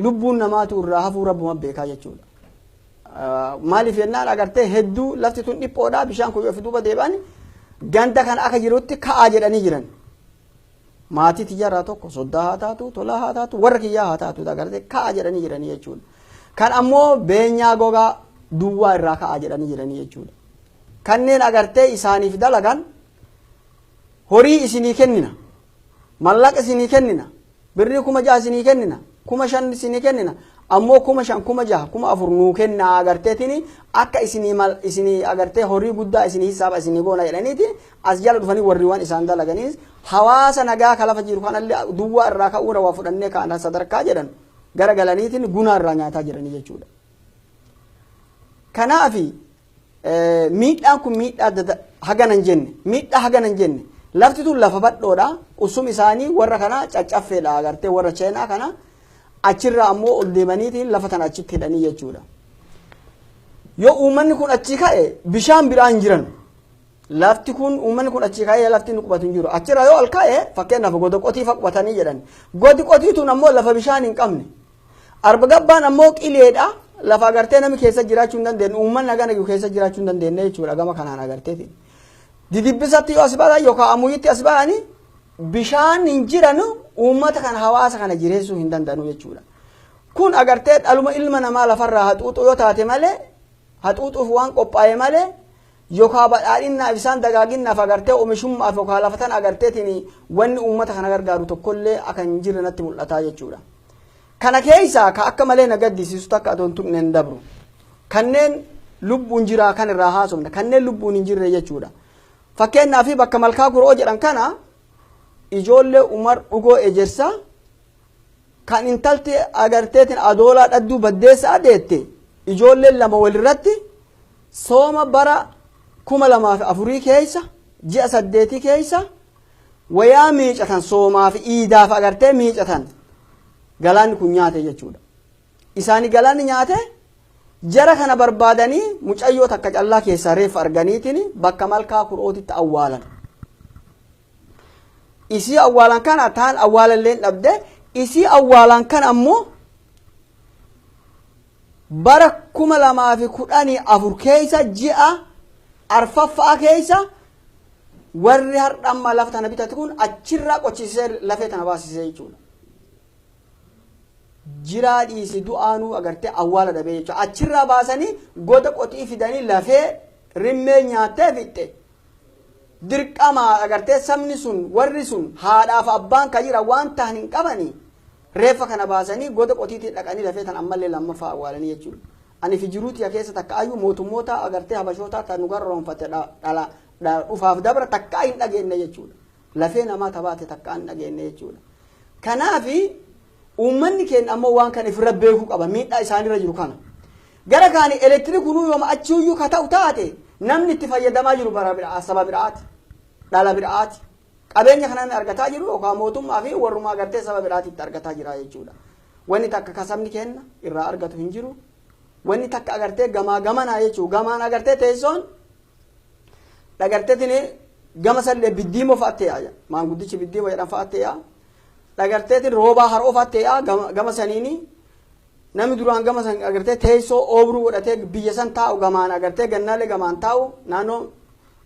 lubbuun namaatu irraa hafuu rabbuma beekaa jechuudha. Maaliif jennaan agartee hedduu lafti tun dhiphoodha bishaan kun yoo fi duuba deebi'an ganda kana akka jirutti ka'aa jedhanii jiran. Maatii tiyyarraa tokko soddaa haa taatu tolaa haa taatu warra kiyyaa haa taatu agartee ka'aa jedhanii jiranii jechuudha. Kan ammoo beenyaa gogaa duwwaa irraa ka'aa jedhanii jiranii jechuudha. Kanneen agartee isaaniif dalagan horii isinii kennina mallaqa isinii kennina birrii 6,000 isinii kennina 5,000 isinii kennina ammoo 5,000 6,000 4,000 nuu kennaa agarteetiin akka isinii agartee horii guddaa isinii hisaaba isinii goona jedhaniiti as jala dhufanii warri waan isaan dalaganiis hawaasa nagaa ka lafa jiru kanallee duwwaa irraa ka'uura waa fudhannee kaan sadarkaa jedhan gara galaniitiin gunaa irraa nyaataa jiranii jechuudha. Kanaafi miidhaan kun miidhaa hagana hin jenne miidhaa hagana hin jenne lafti tun lafa badhoodha qusum isaanii warra kana caccaffeedha agartee warra cheenaa kana achirraa ammoo ol deemaniitiin lafa tana achitti hidhanii jechuudha. Yoo uummanni kun achi ka'e bishaan biraa hin jiran. Lafti kun uummanni kun achi ka'ee lafti inni qubatu hin jiru. Achirraa yoo ol ka'e fakkeenyaaf goda qotii fa qubatanii jedhan. Godi qotii tun ammoo lafa bishaan hin qabne. Arba gabbaan ammoo qileedha. Lafa agartee namni keessa jiraachuu hin dandeenye, uummanni hagana keessa jiraachuu hin dandeenye jechuudha gama kanaan agarteeti. Didibbisatti yoo as ba'an yookaan amuyyitti as ba'anii bishaan hin jiranu, uummata kana, hawaasa kana jireessuu hin danda'anu jechuudha. Kun agartee dhaluma ilma namaa lafarraa haxuuxuu yoo taate malee, haxuuxuuf waan qophaa'e malee, yookaan badhaadhinnaaf, isaan dagaaginnaaf, agartee oomishummaaf yookaan lafa tan agarteetiin wanni uummata kana gargaaru tokkollee akka hin jirre natti mul'ata jechuudha. Kana keessaa ka akka malee na gaddisiisu takka adoon tuqne hin dabru. Kanneen lubbuun jiraa kan irraa haasofne, kanneen lubbuun hin jirre jechuudha. Fakkeenyaaf, bakka Malkaa Kuroo jedhan kana ijoollee Umar Dhugoo Ejersaa kan intalti agarteetiin Adoolaa Dhadduu Baddeessa adeette, ijoolleen lama walirratti sooma bara 2004 keessa ji'a 8 keessa wayaa miicatan, soomaa fi iidaaf agartee miicatan, galaanni kun nyaate jechuudha. Isaani galaanni nyaate. Jara kana barbaadanii mucayyoo takka callaa keessaa reeffa arganiitiin bakka Malkaa Kurootitti awwaalan. Isii awwaalan kana taan awwaalallee dhabde. Isii awwaalan kana ammoo bara 2014 keessa ji'a arfaffaa keessa warri har'a amma lafa tana bitate kun achirraa qochisiisee lafee tana baasisee jechuudha. Jiraa dhiisi, du'aanuu agartee awwaala dhabee jechuudha. Achirraa baasanii goda qotii fidanii lafee rimmee nyaattee fixxe. Dirqama agartee sabni sun, warri sun haadhaaf abbaan kan jira waan ta'an hin qabanii, reeffa kana baasanii goda qotiitiin dhaqanii lafee tan ammallee lammaffaa awwaalanii jechuudha. Ani fi jiruuti keessa takka ayyuu mootummoota agartee habashoota kan nu garroonfate dhala dhufaaf dabra takka hin dhageenye jechuudha. Lafee namaa tabaate takka hin dhageenye jechuudha. Kanaafi uummanni keenya ammoo waan kana ifirra beekuu qaba, miidhaa isaanirra jiru kana. Gara kaani elektirikunuu yooma achiyyuu ka ta'u taate, namni itti fayyadamaa jiru bara biraa, saba biraati. Dhala biraati. Qabeenya kana namni argataa jiru yookaan mootummaa fi warrumaa agartee saba biraati itti argataa jira jechuudha. Wanni takka ka sabni keenya irraa argatu hin jiru. Wanni takka agartee gamaa gamanaa jechuudha. Gamaan agartee teessoon dhagarteetiin gama sallee biddiimoo fa'attee yaa'a. Maanguddichi biddiimoo jedhan fa'attee yaa'a. Dhagarteetiin roobaa haroo fa'attee yaa'a gama saniini. Namni duraan gama san agartee teessoo oobruu godhatee biyya san taa'u, gamaan agartee gannaalee gamaan taa'u, naannoo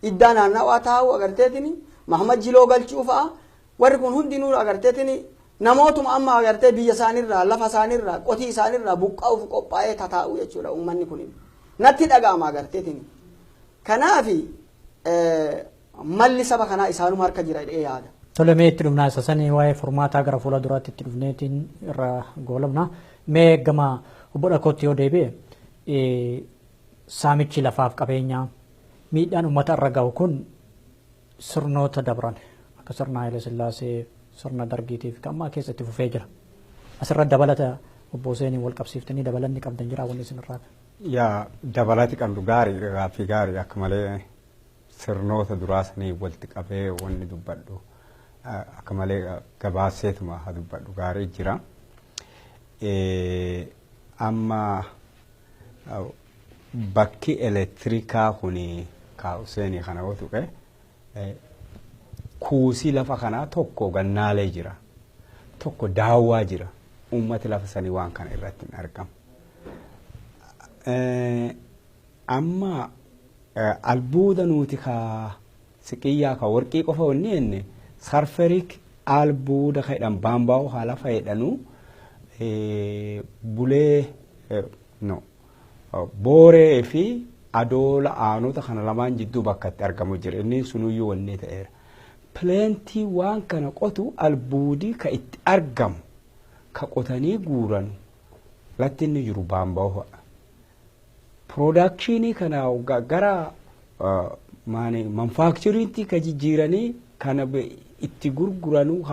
iddaa naannawaa taa'u, agarteetiin Mahamad Jiloo galchuu fa'a. Warri kun hundinuu agarteetiin namootuma amma agartee biyya isaanirraa, lafa isaanirraa, qotii isaanirraa buqqa'uuf qophaa'ee tataa'u jechuudha uummanni kun. Natti dhaga'ama agarteetiin. Kanaafi malli saba kanaa isaanuma harka jira jedhee yaada. Tole, mee itti dhufnaa isa sanii, waa'ee furmaataa gara fuula duraatti itti dhufneetiin irra goolabna. Mee gama obbo Dhakootti yoo deebi'e, saamichi lafaaf qabeenyaa, miidhaan uummata irra gahu kun sirnoota dabran akka sirna Haayile Sillaasee, sirna Dargiitiif kan ammaa keessatti fufee jira. Asirra dabalata obbo Huseeniin wal qabsiiftanii dabalanni qabdan jira wanni isin irraa? Yaa, dabalati qabdu gaarii, gaaffii gaarii. Akka malee sirnoota duraa sanii walitti qabee wanni dubbadhu akka malee gabaasseetuma haa dubbadhu gaarii jira. Amma bakki elektirikaa kuni ka Huseenii kana yoo tuqe, kuusii lafa kanaa tokko gannaalee jira, tokko daawwaa jira. Uummati lafa sanii waan kana irratti hin argamu. Amma albuuda nuti ka siqiyyaa ka warqii qofa wanni jenne, sulfuric albuuda ka jedhan baambaa'oo haa lafa jedhanu bulee no booree fi Adoola, aanota kana lamaan jidduu bakka itti argamu jira. Inni sunuyyuu wanni ta'eera. Plantii waan kana qotu, albuudii ka itti argamu ka qotanii guuranu latti inni jiru baamba'oo. Productionii kana gara maani manufacturingitti ka jijjiiranii kana itti gurguranuu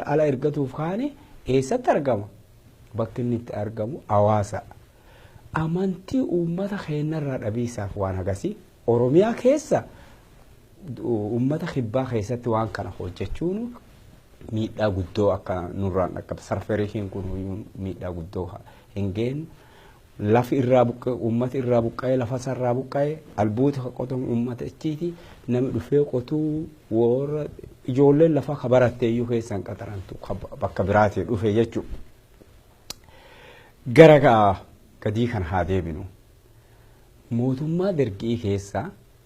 ala ergatuuf kaane eessatti argama? Bakki inni itti argamu hawaasa. Amantii uummata keenyarraa dhabiisaaf waan hagasii Oromiyaa keessa uummata kibbaa keessatti waan kana hojjechuun miidhaa guddoo akka nurraan dhaqqabe. Sulfuriin kun miidhaa guddoo hin geenye. Lafi irraa buqqa'e, uummati irraa buqqa'e, lafa isaarraa buqqa'e, albuuti ka qotamu uummata achiiti. Namni dhufee qotuu warra ijoolleen lafaa ka baratte iyyuu keessan qaxarantu bakka biraatii dhufe jechuudha. Gara Gadii kan haa deebinu. Mootummaa Dargii keessa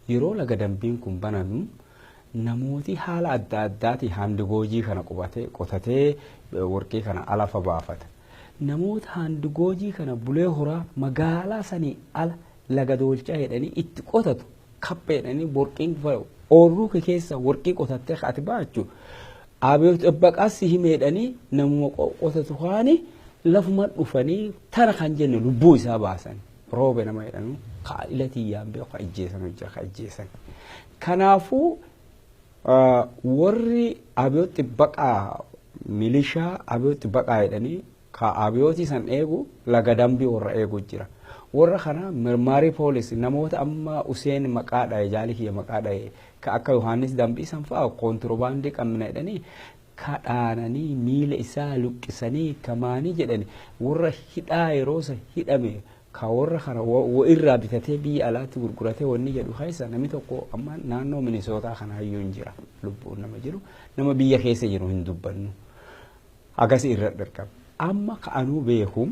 yeroo Laga Dambiin kun banamu namooti haala adda addaatiin haandigoojii kana qubatee qotatee warqii kana alafa baafata. Namoota haandigoojii kana Bulee Horaa magaalaa sanii ala Laga Doolchaa jedhanii itti qotatu kappa jedhanii warqiin oorruu kee keessa warqii qotattee ati baachu Abiyoot Dhibbaqaas si hime jedhanii namuma qotatu kaani lafuma dhufanii tana kan jenne lubbuu isaa baasan. Roobe nama jedhanu ka ila tiyyaan beeku ka ijjeesan hojjaa ka ijjeesan. Kanaafuu warri Abiyoot Dhibbaqaa milishaa Abiyoot Dhibbaqaa jedhanii ka Abiyootii san eegu Laga Dambii warra eegu jira. Warra kana mirmaarii poolis namoota amma Useen maqaa dhaye, jaali kiyya maqaa dhaye, ka akka Yohaannis Dambii san fa'a koontiroobaandii qabna jedhanii kadhaananii miila isaa luqqisanii kamaanii jedhani warra hidhaa yeroo san hidhame ka warra kana wa irraa bitatee biyya alaatti gurguratee wanni jedhu keessa namni tokko amma naannoo Minisootaa kana hayyuu hin jira, lubbuun nama jiru, nama biyya keessa jiru hin dubbannu. Agas irra dirqama. Amma ka anuu beeku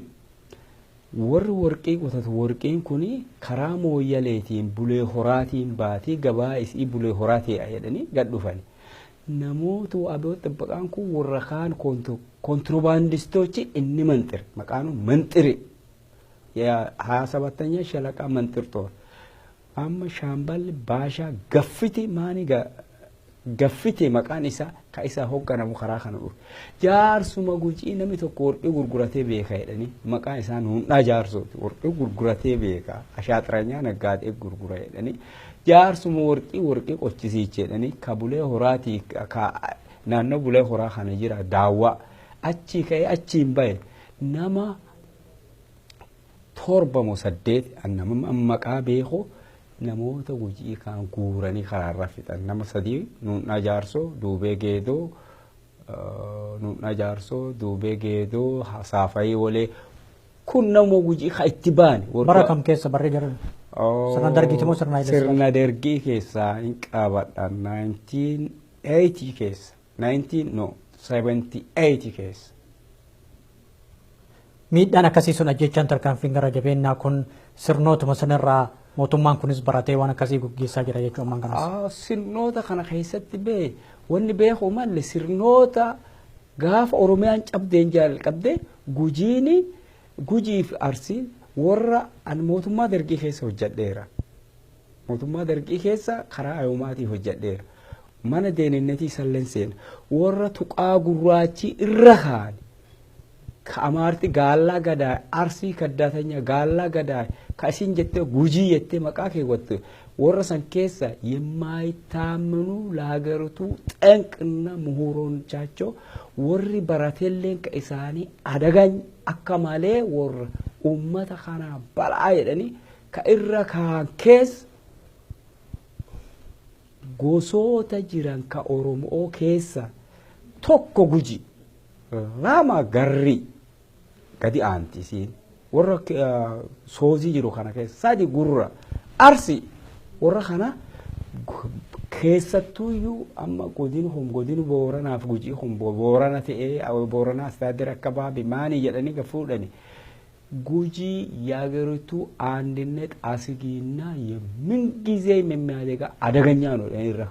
warri warqii qotatu warqiin kun karaa Mooyyaleetiin Bulee Horaatiin baatii gabaa isii Bulee Horaa ta'e jedhanii gad dhufani. Namoota Abiyoot Xibbaqaan kun warra kaan kontiroobaandistochi inni Manxire, maqaan Manxire, 27ኛ ሻለቃ መንጥር ጦር amma Shaamballi Baashaa Gaffiti maani Gaffite maqaan isaa ka isaa hoogganamu karaa kana dhufe. Jaarsuma Gujii namni tokko warqii gurguratee beeka jedhanii maqaan isaa Nuundhaa Jaarsooti. Warqii gurguratee beeka, ashaaxiranyaa naggaadhee gurgura jedhanii jaarsuma warqii warqii qochisiiche jedhanii ka Bulee Horaatii ka naannoo Bulee Horaa kana jira daawwaa achii ka'ee achiin bahe nama 7 moo 8 nama maqaa beeku namoota Gujii kaan guuranii karaarra fixan, nama sadii, Nuundhaa Jaarsoo, Duubee Geedoo, Nuundhaa Jaarsoo, Duubee Geedoo, Saafayii Walee, kun nama Gujii ka itti baane. Bara kam keessa barree jiran? Sirna Dargiiti moo sirna Haile Sirna Dargii keessaa hin qabadha, 1980 keessa, 19, no, 78 keessa. Miidhaan akkasii sun, ajjechaan, tarkaanfiin gara jabeennaa kun sirnootuma sanarraa mootummaan kunis baratee waan akkasii gaggeessaa jira jechuudha ammaan kanas. Sirnoota kana keessatti bee wanni beeku malle sirnoota gaafa Oromiyaan cabdeen jalqabde Gujiini, Gujii fi Arsiin warra an mootummaa Dargii keessa hojjedheera. Mootummaa Dargii keessa karaa ayomaatii hojjedheera. Mana deeninnetii salleen seena. Warra tuqaa gurraachi irra kaane ka Amaarti gaallaa gadaa Arsii kaddaatanya gaallaa gadaa ka isin jettee Gujii jettee maqaa keewwattu warra san keessa የማይታመኑ ለሀገሪቱ ጠንቅና ምሁሮቻቸው warri baratelleen ka isaanii adagan akka malee warra ummata kanaa balaa jedhanii ka irra kaan keessa gosoota jiran ka Oromoo keessa tokko Guji, lama Garri gadi aanti isiin warra soozii jiru kana keessa, sadi Gurra, Arsi warra kana keessattuuyyuu amma godin kun godin Booranaaf Gujii kun Boorana ta'ee Booranaa astaadir akka baabi maanii jedhanii ga fuudhani. ጉጂ የሀገሪቱ አንድነት አስጊና የምንጊዜም የሚያደጋ አደገኛ ነው irra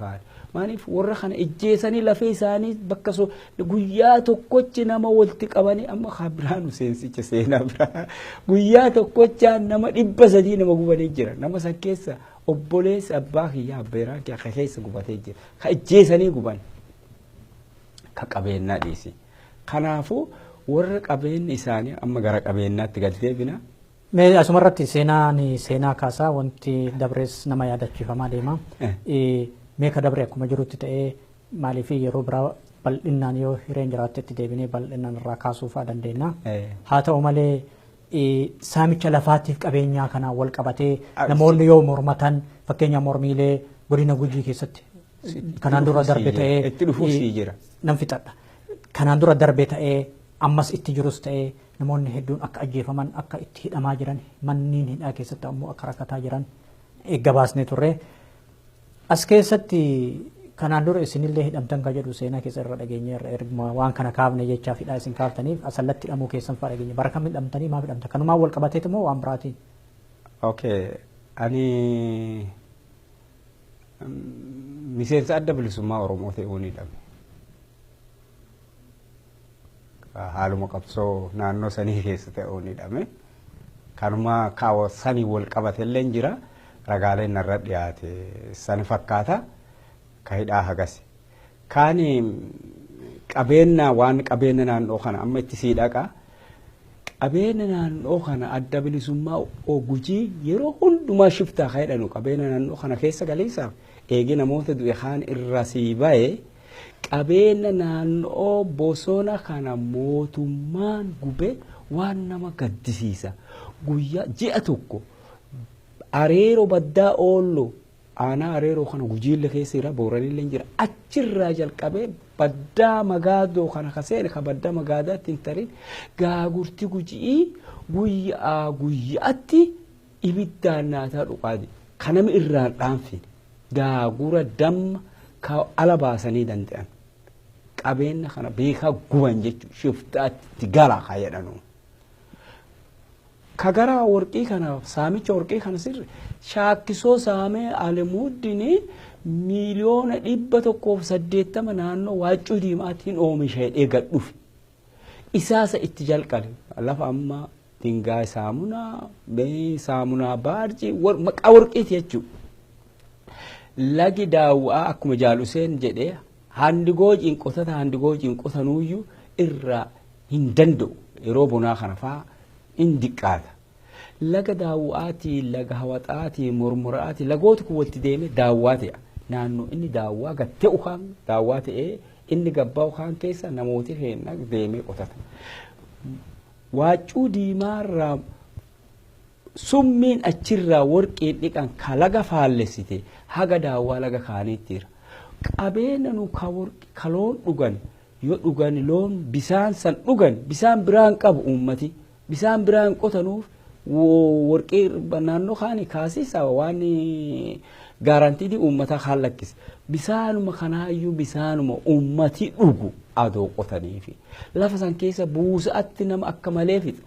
maaliif warra kana ijjeessanii lafee isaanii bakka so guyyaa tokkochi nama walitti qabanii amma kaa biraanu seensicha seenaa biraa guyyaa tokkochaa nama 300 nama gubanii jira. Nama san keessa obboleessi abbaa kiyyaa abbeeraa kiyya ka keessa gubatee jira, ka ijjeessanii guban ka qabeenyaa dhiisi. Kanaafuu warra qabeenyi isaanii amma gara qabeenyaatti gad deebina. Mee asumarratti seenaan seenaa kaasaa wanti dabrees nama yaadachiifamaa deema. Mee ka dabre akkuma jirutti ta'ee maaliif yeroo biraa bal'inaan yoo hireen jiraatte itti deebinee bal'inaan irraa kaasuu fa'aa dandeenya. Haa ta'u malee saamicha lafaatiif qabeenyaa kanaan wal qabatee namoonni yoo mormatan, fakkeenya mormiilee godina Gujii keessatti kanaan dura darbe ta'ee Itti dhufuuf sii jira. Nan fixadha. Kanaan dura darbe ta'ee ammas itti jirus ta'ee namoonni hedduun akka ajjeefaman, akka itti hidhamaa jiran, manneen hidhaa keessatti ammoo akka rakkataa jiran gabaasnee turre. As keessatti Kanaan dura isinillee hidhamtan kan jedhu seenaa keessa irra dhageenyeerra erguma waan kana kaafne jechaaf hidhaa isin kaaftaniif asallatti hidhamuu keessan fa'aa dhageenye. Bara kam hidhamtanii maaf hidhamtan? Kanumaan wal qabateetu moo waan biraatiin? Okay. Ani miseensa adda bilisummaa Oromoo ta'uun hidhame. Haaluma qabsoo naannoo sanii keessa ta'uun hidhame. Kanuma kaawwa sanii wal qabatellee jira. Ragaaleen narra dhiyaate sani fakkaata. Ka hidhaa hagasi. Kaani qabeenya waan qabeenya naannoo kana amma itti sii dhaqa. Qabeenya naannoo kana adda bilisummaa Gujii yeroo hundumaa shiftaa ka jedhanu qabeenya naannoo kana keessa galiisaaf eegi namoota du'e kaan irra sii ba'e qabeenya naannoo bosona kana mootummaan gube waan nama gaddisiisa. Guyyaa ji'a tokko areeroo baddaa oollu aanaa areeroo kana Gujiillee keessa jira Booranillee jira achirraa jalqabee baddaa magaadoo kana ka seene ka baddaa magaadaatti hin tarin gaagurti Gujii guyyaa guyyaatti ibiddaan naataa dhuqaati ka nami irraan dhaanfine gaagura damma ka ala baasanii danda'an qabeenya kana beekaa guban jechuudha shiftaatti gala ka jedhanu. Ka gara warqii kana saamicha warqii kana sirri shaakkisoo saamee Alamuuddin 180,000,000 naannoo Waaccuu Diimaatiin oomisha jedhee gad dhufe. Isaasa itti jalqabe lafa amma dingaay saamunaa saamunaa baarjii maqaa warqiiti jechuudha. Lagi daawwaa akkuma Jaaluseen jedhee handigoo cinqotata handigoo cinqotanuuyyuu irraa hin danda'u yeroo bonaa kana fa'aa in diqqaata. Laga daawwaatii, laga hawaxaatii, mormoraatii lagoota kun walitti deemee daawwaa ta'a. Naannoo inni daawwaa gattee ukaan daawwaa ta'ee inni gabbaa ukaan keessa namooti keenya deemee qotata. Waaccuu diimaarraa summiin achirraa warqeen dhiqan ka laga faallessite haga daawwaa laga kaaniitti jira. Qabeenya nu ka warqi ka loon dhugan yoo dhugan loon bisaan san dhugan bisaan biraan qabu uummati. Bisaan biraan qotanuuf warqii naannoo kaani kaasisa waan gaarantiitii uummataa kaan lakkise. Bisaanuma kanaayyuu bisaanuma uummati dhugu adoo qotaniifi. Lafa san keessa buusa'atti nama akka malee fixa.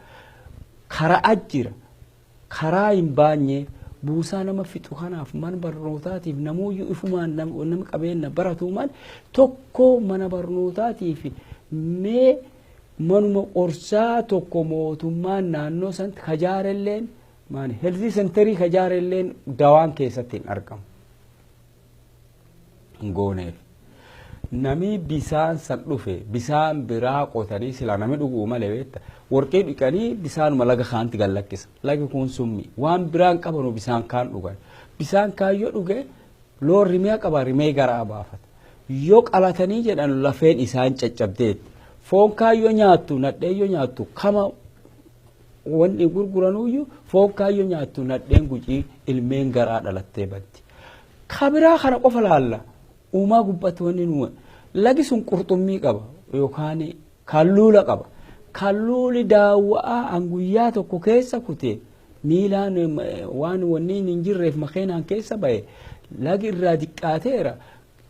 Karaa jira. Karaa hin baanye buusaa nama fixu kanaaf mana barnootaatiif namuuyyuu ifumaan nama qabeenya baratu mal tokko mana barnootaatiif mee manuma qorsaa tokko mootummaan naannoo san kajaarelleen maani heelzii senterii kajaarelleen dawaan keessatti hin argamu. Gooneef. Nami bisaan san dhufe bisaan biraa qotanii silaa nami dhuguu malee beekta warqee dhiqanii bisaanuma laga kaanti gad lakkisa. Lagi kun summi waan biraan qabanu bisaan kaan dhugan. Bisaan kaan yoo dhuge loon rimee qaba rimee garaa baafata. Yoo qalatanii jedhan lafeen isaan caccabdeetti. Foon kaayyoo nyaattu nadhee yoo nyaattu kama wanni gurguranuyyuu foon kaayyoo nyaattu nadheen Gujii ilmeen garaa dhalattee baddi. Kabiraa kana qofa laalla uumaa gubbatti wanni nu lagi sun qurxummii qaba yookaan kalluula qaba. Kalluuli daawwa'aa an guyyaa tokko keessa kute miilaan waan wanni hin jirreef makeenaan keessa ba'e lagi irraa diqqaateera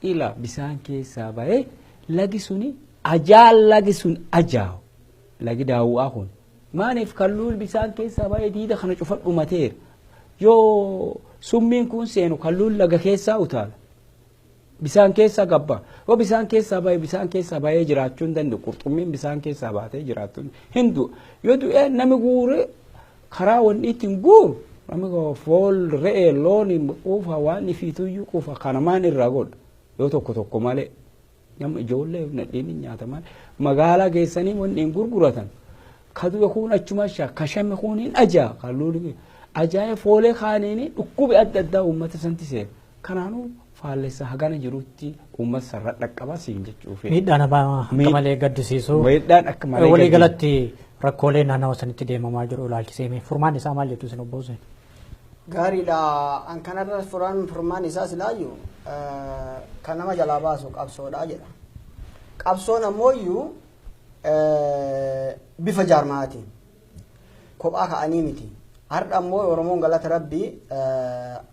ila bisaan keessaa ba'e lagi suni ajaa lagi sun ajaa'u lagi daawwa'aa kun maaliif kalluul bisaan keessaa ba'ee diida kana cufa dhumateera yoo summiin kun seenu kalluul laga keessaa utaala bisaan keessaa gabba yoo bisaan keessaa ba'e bisaan keessaa ba'ee jiraachuu hin danda'u qurxummiin bisaan keessaa baatee jiraachuu hin du'u yoo du'e nami guure karaa wanni ittiin guuru nami fool re'ee loon quufa waan ifiituyyuu quufa kanamaan irraa godha yoo tokko tokko malee. Nama ijoollee nadheen hin nyaataman magaalaa geessanii wanni hin gurguratan kadu'e kun achuma kashame kun hin ajaa kalluuli ajaa'ee foolee kaaniini dhukkubi adda addaa uummata santi seera kanaanuu faallessa hagana jirutti uummata sarara dhaqqaba siin jechuuf. Miidhaan akka malee gaddisiisu. Miidhaan akka malee Walii galatti rakkoolee naannawa sanitti deemamaa jiru ilaalchisee furmaan isaa maal jettu isin obbo Hussein? Gaariidha. An kanarra furmaan isaa silaayyuu kan nama jalaa baasu qabsoodha jedha. Qabsoon ammoo bifa jaarmaatiin kophaa ka'anii miti. Har'a ammoo Oromoon galata Rabbii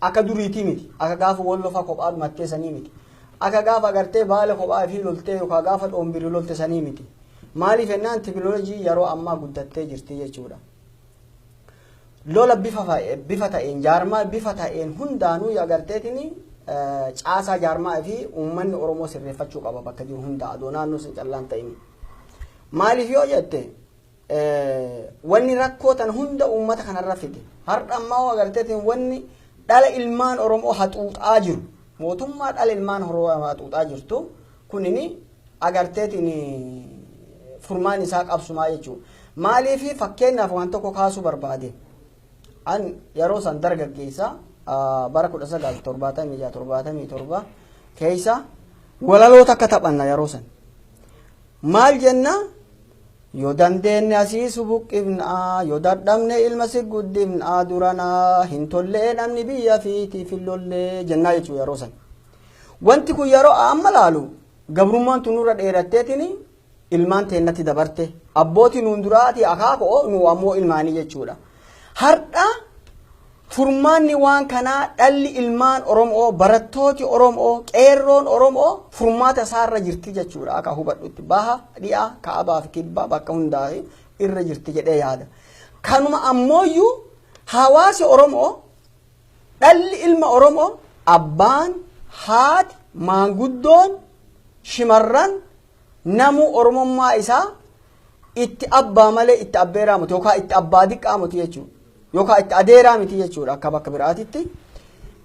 akka duriitii miti. Akka gaafa wallofaa kophaa dhumatteessanii miti. Akka gaafa agartee baala kophaa fi loltee yookaan gaafa dhoombirii lolte sanii miti. Maaliif jennaan teekinooloojii yeroo ammaa guddattee jirti jechuudha. Lola bifa ta'een jaarmaa bifa ta'een hundaanuu agarteetiin caasaa jaarmaa fi uummanni Oromoo sirreeffachuu qaba bakka jiru hunda adoo naannoo sun callaan ta'in. Maaliif yoo jette wanni rakkoo tan hunda uummata kanarra fide har'a ammaa agarteetiin wanni dhala ilmaan Oromoo haxuuxaa jiru mootummaa dhala ilmaan Oromoo haxuuxaa jirtu kunini agarteetiin furmaan isaa qabsumaa jechuudha. Maaliif fakkeenyaaf waan tokko kaasuu barbaade an yeroo san dargaggeessa bara 1976 77 keessa walaloota akka taphanna yeroo san maal jenna yoo dandeenye asii subuqqifnaa yoo dadhabne ilma si guddifnaa duranaa hin tollee namni biyya fiitiif hin lollee jennaa jechuudha yeroo san. Wanti kun yeroo amma laalu gabrummaan tun nurra dheeratteetiin ilmaan teennatti dabarte abbootii nuun duraati akaakoo nu ammoo ilmaanii jechuudha. Har'a furmaanni waan kanaa dhalli ilmaan Oromoo barattooti Oromoo qeerroon Oromoo furmaata isaarra jirti jechuudha akka hubadhutti baha dhi'a kaabaa fi kibbaa bakka hundaa irra jirti jedhee yaada. Kanuma ammooyyuu hawaasi Oromoo dhalli ilma Oromoo abbaan haati maanguddoon shimarran namuu Oromummaa isaa itti abbaa malee itti abbeeraa miti yookaan itti abbaa diqqaa miti jechuudha. Yookaan itti adeeraa miti jechuudha akka bakka biraatitti.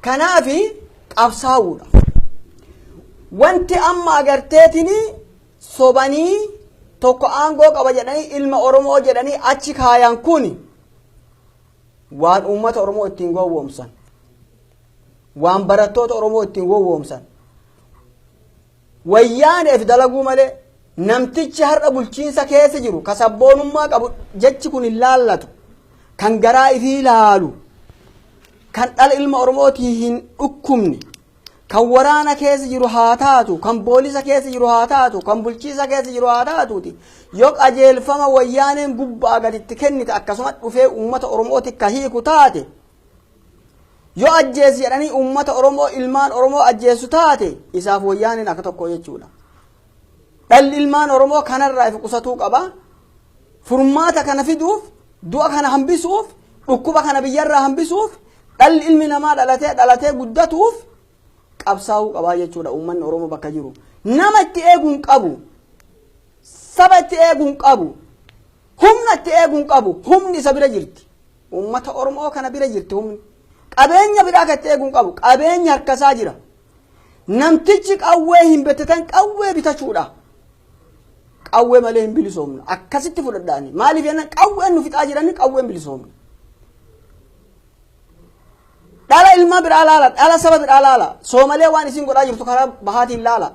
Kanaafi qabsaa'uudha. Wanti amma agarteetiin sobanii tokko aangoo qaba jedhanii ilma Oromoo jedhanii achi kaayan kun waan uummata Oromoo ittiin gowwoomsan. Waan barattoota Oromoo ittiin gowwoomsan. Wayyaaneef dalaguu malee namtichi har'a bulchiinsa keessa jiru ka sabboonummaa qabu jechi kun hin laallatu kan garaa ifii laalu kan dhala ilma Oromootii hin dhukkubne kan waraana keessa jiru haa taatu kan poolisa keessa jiru haa taatu kan bulchiinsa keessa jiru haa taatuuti yoo qajeelfama wayyaaneen gubbaa gaditti kennite akkasuma dhufee uummata Oromooti ka hiiku taate yoo ajjeesi jedhanii uummata Oromoo ilmaan Oromoo ajjeessu taate isaaf wayyaaneen akka tokko jechuudha. Dhalli ilmaan Oromoo kanarraa if qusatuu qaba. Furmaata kana fiduuf, du'a kana hambisuuf, dhukkuba kana biyyarraa hambisuuf, dhalli ilmi namaa dhalatee dhalatee guddatuuf qabsaa'uu qabaa jechuudha uummanni Oromoo bakka jiru. Nama itti eeguu hin qabu. Saba itti eeguu hin qabu. Humna itti eeguu hin qabu. Humni isa bira jirti. Uummata Oromoo kana bira jirti humni. Qabeenya biraa kan itti eeguu hin qabu. Qabeenya harkasaa jira. Namtichi qawwee hin bitatan qawwee bitachuudha. Qawwee malee hin bilisoomnu. Akkasitti fudhadhaani. Maaliif jennaan qawween nu fixaa jirani qawween bilisoomnu. Dhala ilma biraa laala, dhala saba biraa laala. Soomalee waan isin godhaa jirtu karaa bahaatiin laala.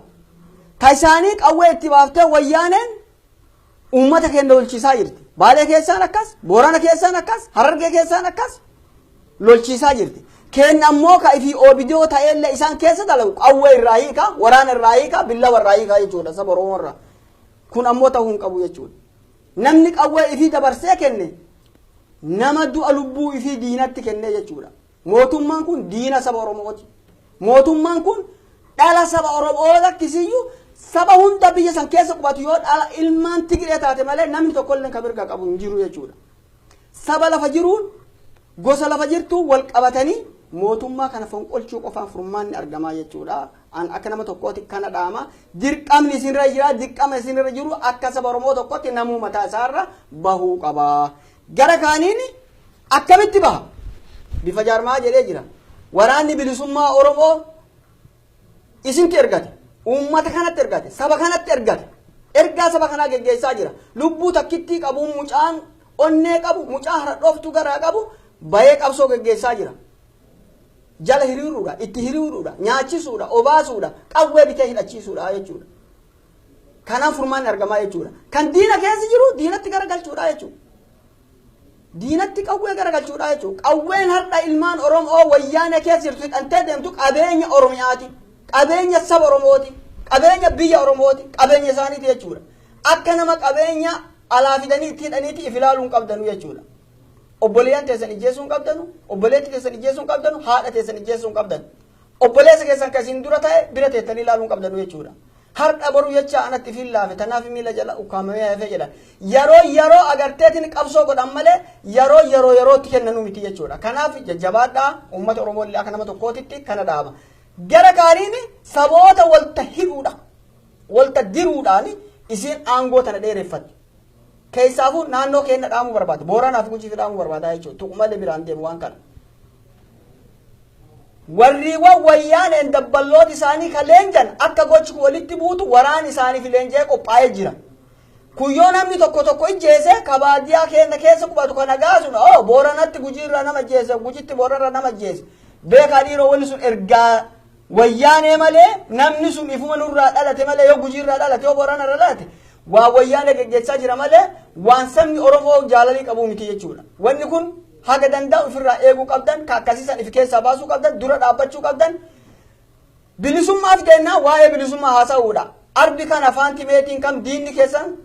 Ta isaanii qawwee itti baaftee wayyaaneen uummata keenya lolchiisaa jirti. Baalee keessaan akkas, Boorana keessaan akkas, Harargee keessaan akkas lolchiisaa jirti. Keenya ammoo ka ifii oobidoo ta'ellee isaan keessa dalagu qawwee irraa hiika, waraana irraa hiika, billawa irraa hiika jechuudha saba Oromoo irraa. Kun ammoo ta'uu hin qabu jechuudha. Namni qawwee ifii dabarsee kenne nama du'a lubbuu ifii diinatti kenne jechuudha. Mootummaan kun diina saba Oromooti. Mootummaan kun dhala saba Oromoo lakkisiyyuu saba hunda biyya san keessa qubatu yoo dhala ilmaan Tigree taate malee namni tokkollee kan mirga qabu hin jiru jechuudha. Saba lafa jiruun gosa lafa jirtu wal qabatanii mootummaa kana fonqolchuu qofaan furmaanni argamaa jechuudha. An akka nama tokkooti kana dhaama. Dirqamni isinirra jira, dirqama isinirra jiru akka saba Oromoo tokkotti namuu mataa isaarra bahuu qaba. Gara kaaniin akkamitti baha? Bifa jaarmaa jedhee jira. Waraanni bilisummaa Oromoo isinti ergate. Uummata kanatti ergate. Saba kanatti ergate. Ergaa saba kanaa geggeessaa jira. Lubbuu takkittii qabu mucaan onnee qabu mucaa haradhooftuu garaa qabu bahee qabsoo geggeessaa jira. Jala hiriiruudha, itti hiriiruudha, nyaachisuudha, obaasuudha, qawwee bitee hidhachiisuudha jechuudha. Kanaaf furmaanni argamaa jechuudha. Kan diina keessa jiru diinatti garagalchuudha jechuudha. Diinatti qawwee garagalchuudha jechuudha. Qawween har'a ilmaan Oromoo wayyaana keessa jirtu hidhantee deemtu qabeenya Oromiyaati. Qabeenya saba Oromooti. Qabeenya biyya Oromooti. Qabeenya isaaniiti jechuudha. Akka nama qabeenya alaa fidanii itti hidhaniiti if ilaaluu hin qabdanu jechuudha. Obboleeyyan teessan ijjeessuu hin qabdanu, obboleetti teessan ijjeessuu hin qabdanu, haadha teessan ijjeessuu hin qabdanu. Obboleessa keessan kan isin dura ta'e bira teettanii ilaaluu hin qabdanu jechuudha. Har'a boru jecha anatti fiin laafe tanaaf miila jala ukkaamamee hafee jedhan. Yeroo yeroo agarteetiin qabsoo godhan malee yeroo yeroo yerootti kennanuu miti jechuudha. Kanaaf jajjabaadhaa, uummata Oromoo illee akka nama tokkootitti kana dhaaba. Gara kaaniin saboota walta hidhuudha. Walta diruudhaan isiin aangoo tana dheereffatti. Keessaafuu naannoo keenya dhaamuu barbaada. Booranaa fi Gujii fi dhaamuu barbaada jechuudha. Tuqu malee biraan deemu waan kana. Warriiwwan Wayyaaneen dabballoota isaanii kan leenjan akka gochi kun walitti buutu waraan isaaniif leenji'ee qophaa'ee jira. Kun yoo namni tokko tokko ijjeese, ka baadiyyaa keenya keessa qubatu kana gaasun, oh, Booranatti Gujiirraa nama ijjeese, Gujitti Booranarraa nama ijjeese. Beekaa dhiiroo, wanni sun ergaa Wayyaanee malee, namni sun ifuma nurraa dhalate malee, yoo Gujiirraa dhalate, yoo Booranarraa dhalate, waan Wayyaanee geggeessaa jira malee waan sabni Oromoo jaalalii qabu miti jechuudha. Wanni kun haga danda'u ofirraa eeguu qabdan, ka akkasiisan ifi keessaa baasuu qabdan, dura dhaabbachuu qabdan. Bilisummaaf deennaa waa'ee bilisummaa haasa'uudha. Arbi kan afaan timeetiin kam diinni keessan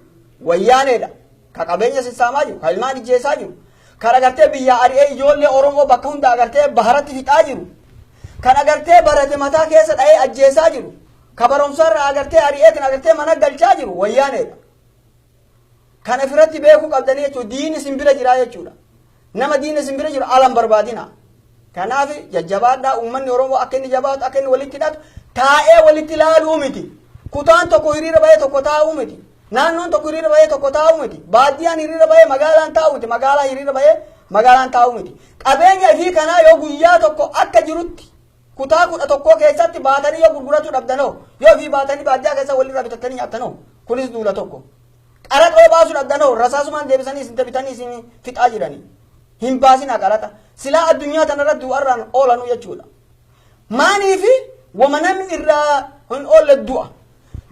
Wayyaaneedha. Ka qabeenya sissaamaa jiru, ka ilmaan ijjeessaa jiru, kan agartee biyyaa ari'ee ijoollee Oromoo bakka hunda agartee baharatti fixaa jiru, kan agartee barate mataa keessa dha'ee ajjeesaa jiru, ka barumsarraa agartee ari'eetiin agartee mana galchaa jiru Wayyaaneedha. Kan ofirratti beekuu qabdanii jechuudha. Diinni isin bira jira jechuudha. Nama diinni isin bira jiru ala hin barbaadina. Kanaaf jajjabaadhaa, uummanni Oromoo akka inni jabaatu, akka inni walitti hidhatu, taa'ee walitti ilaaluu miti. Kutaan tokko hiriira bahee tokko taa'uu miti. Naannoon tokko hiriira bahee tokko taa'uu miti. Baadiyyaan hiriira bahee magaalaan taa'uu miti. Magaalaa hiriira bahee magaalaan taa'uu miti. Qabeenya ifii kanaa yoo guyyaa tokko akka jirutti kutaa 11 keessatti baatanii yoo gurgurachuu dhabdanoo, yoo ifii baatanii baadiyyaa keessa walirraa bitattanii nyaattanoo, kunis duula tokko. Qaraxa yoo baasuu dhabdanoo, rasaasumaan deebisanii isin bitanii isin fixaa jiranii. Hin baasinaa qaraxa. Silaa addunyaa tanarratti du'arraan oolanuu jechuudha. Maaniifi wama namni irraa hin oolle du'a.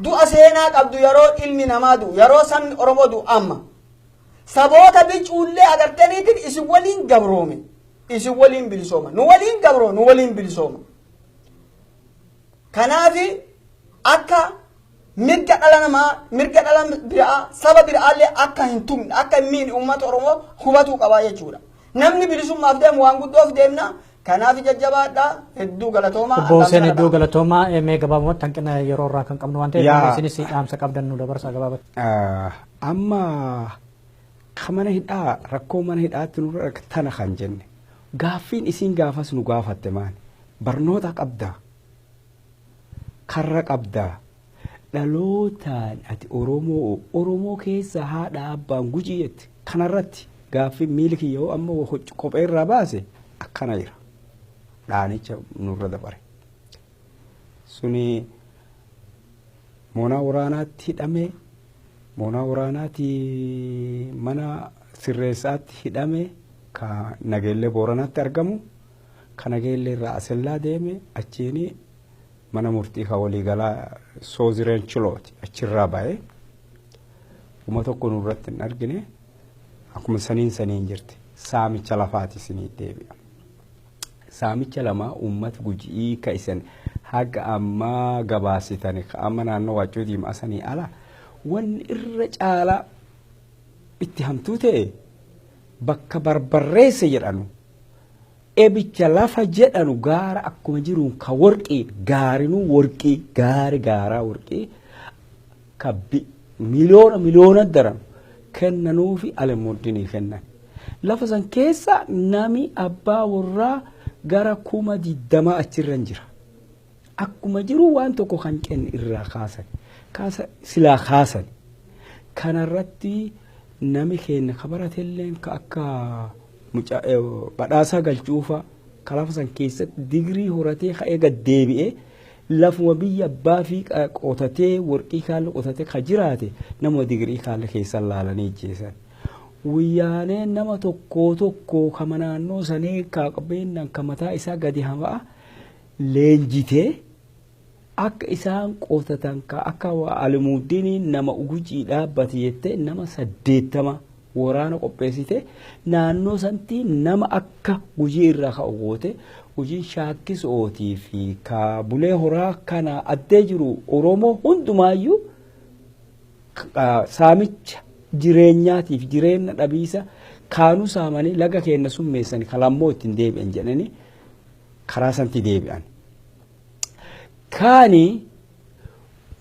Du'a seenaa qabdu yeroo ilmi namaa du'u, yeroo sabni Oromoo du'u amma. Saboota bicuullee agartaniitiin isin waliin gabroome. Isin waliin bilisooma. Nu waliin gabroome, nu waliin bilisooma. Kanaafi akka mirga dhala namaa, mirga dhala biraa, saba biraallee akka hin tumne, akka hin miine uummata Oromoo hubatuu qabaa jechuudha. Namni bilisummaaf deemu waan guddoof deemna. Kanaaf jajjabaadhaa, hedduu galatoomaa. Obbo Hussein, hedduu galatoomaa. Mee gabaabumatti, hanqina yeroo irraa kan qabnu waan ta'eef, isinis dhaamsa qabdan nu dabarsaa gabaabatti. Amma ka mana hidhaa, rakkoo mana hidhaatti nurra tana kan jenne, gaaffiin isiin gaafas nu gaafatte maali? Barnoota qabdaa? Karra qabdaa? Dhalootaan ati Oromoo, Oromoo keessa haadha abbaan Gujii jette. Kanarratti gaaffiin miili kiyya yoo amma kophee irraa baase akkana jira. Dhaanicha nurra dabare. Suni moonaa waraanaatti hidhame, moonaa waraanaatti mana sirreessaatti hidhame, ka Nageellee Booranaatti argamu, ka Nageellee irraa Asellaa deeme, achiini mana murtii ka waliigalaa Soozireen Chilooti achirraa ba'e. Uma tokko nurratti hin argine, akkuma saniin saniin jirti. Saamicha lafaati isinii deebi'a. Saamicha lamaa uummata Gujii ka isin haga ammaa gabaasitan, ka amma naannoo Waaccoo Diimaa sanii ala, wanni irra caalaa itti hamtuu ta'e bakka Barbarreessa jedhanu, ebicha lafa jedhanu, gaara akkuma jiruun ka worqii gaarinuu worqii gaari gaaraa worqii ka miliyoona miliyoona daran kennanuufi Alamuddinii kennan. Lafa san keessa nami abbaa warraa gara 20,000 achirra jira. Akkuma jiru waan tokko kan kenne irraa kaasan. Kaasa silaa kaasan. Kanarratti nami keenya ka baratelleen, ka akka mucaa Badhaasaa Galchuufa, ka lafa san keessatti digirii horatee ka'ee gad deebi'ee lafuma biyya abbaa fi qotatee warqii kaalle qotatee ka jiraate, nama digirii kaalle keessan laalanii ijjeessan. Wayyaaneen nama tokko tokko kama naannoo sanii ka qabeenyaan ka mataa isaa gadi hamaa leenjitee akka isaan qotatan, ka akka Alimuuddiiniin nama Gujii dhaabbate jettee nama 80 waraana qopheessite, naannoo sanatti nama akka Gujii irraa ka'u goote. Gujiin Shaakkisootii fi ka Bulee Horaa kana addee jiru Oromoo hundumaayyuu saamicha jireenyaatiif jireenya dhabiisa kaanuu saamanii laga keenya summeessani kalammoo ittiin deebi'an jedhanii karaa sanatti deebi'an. Kaani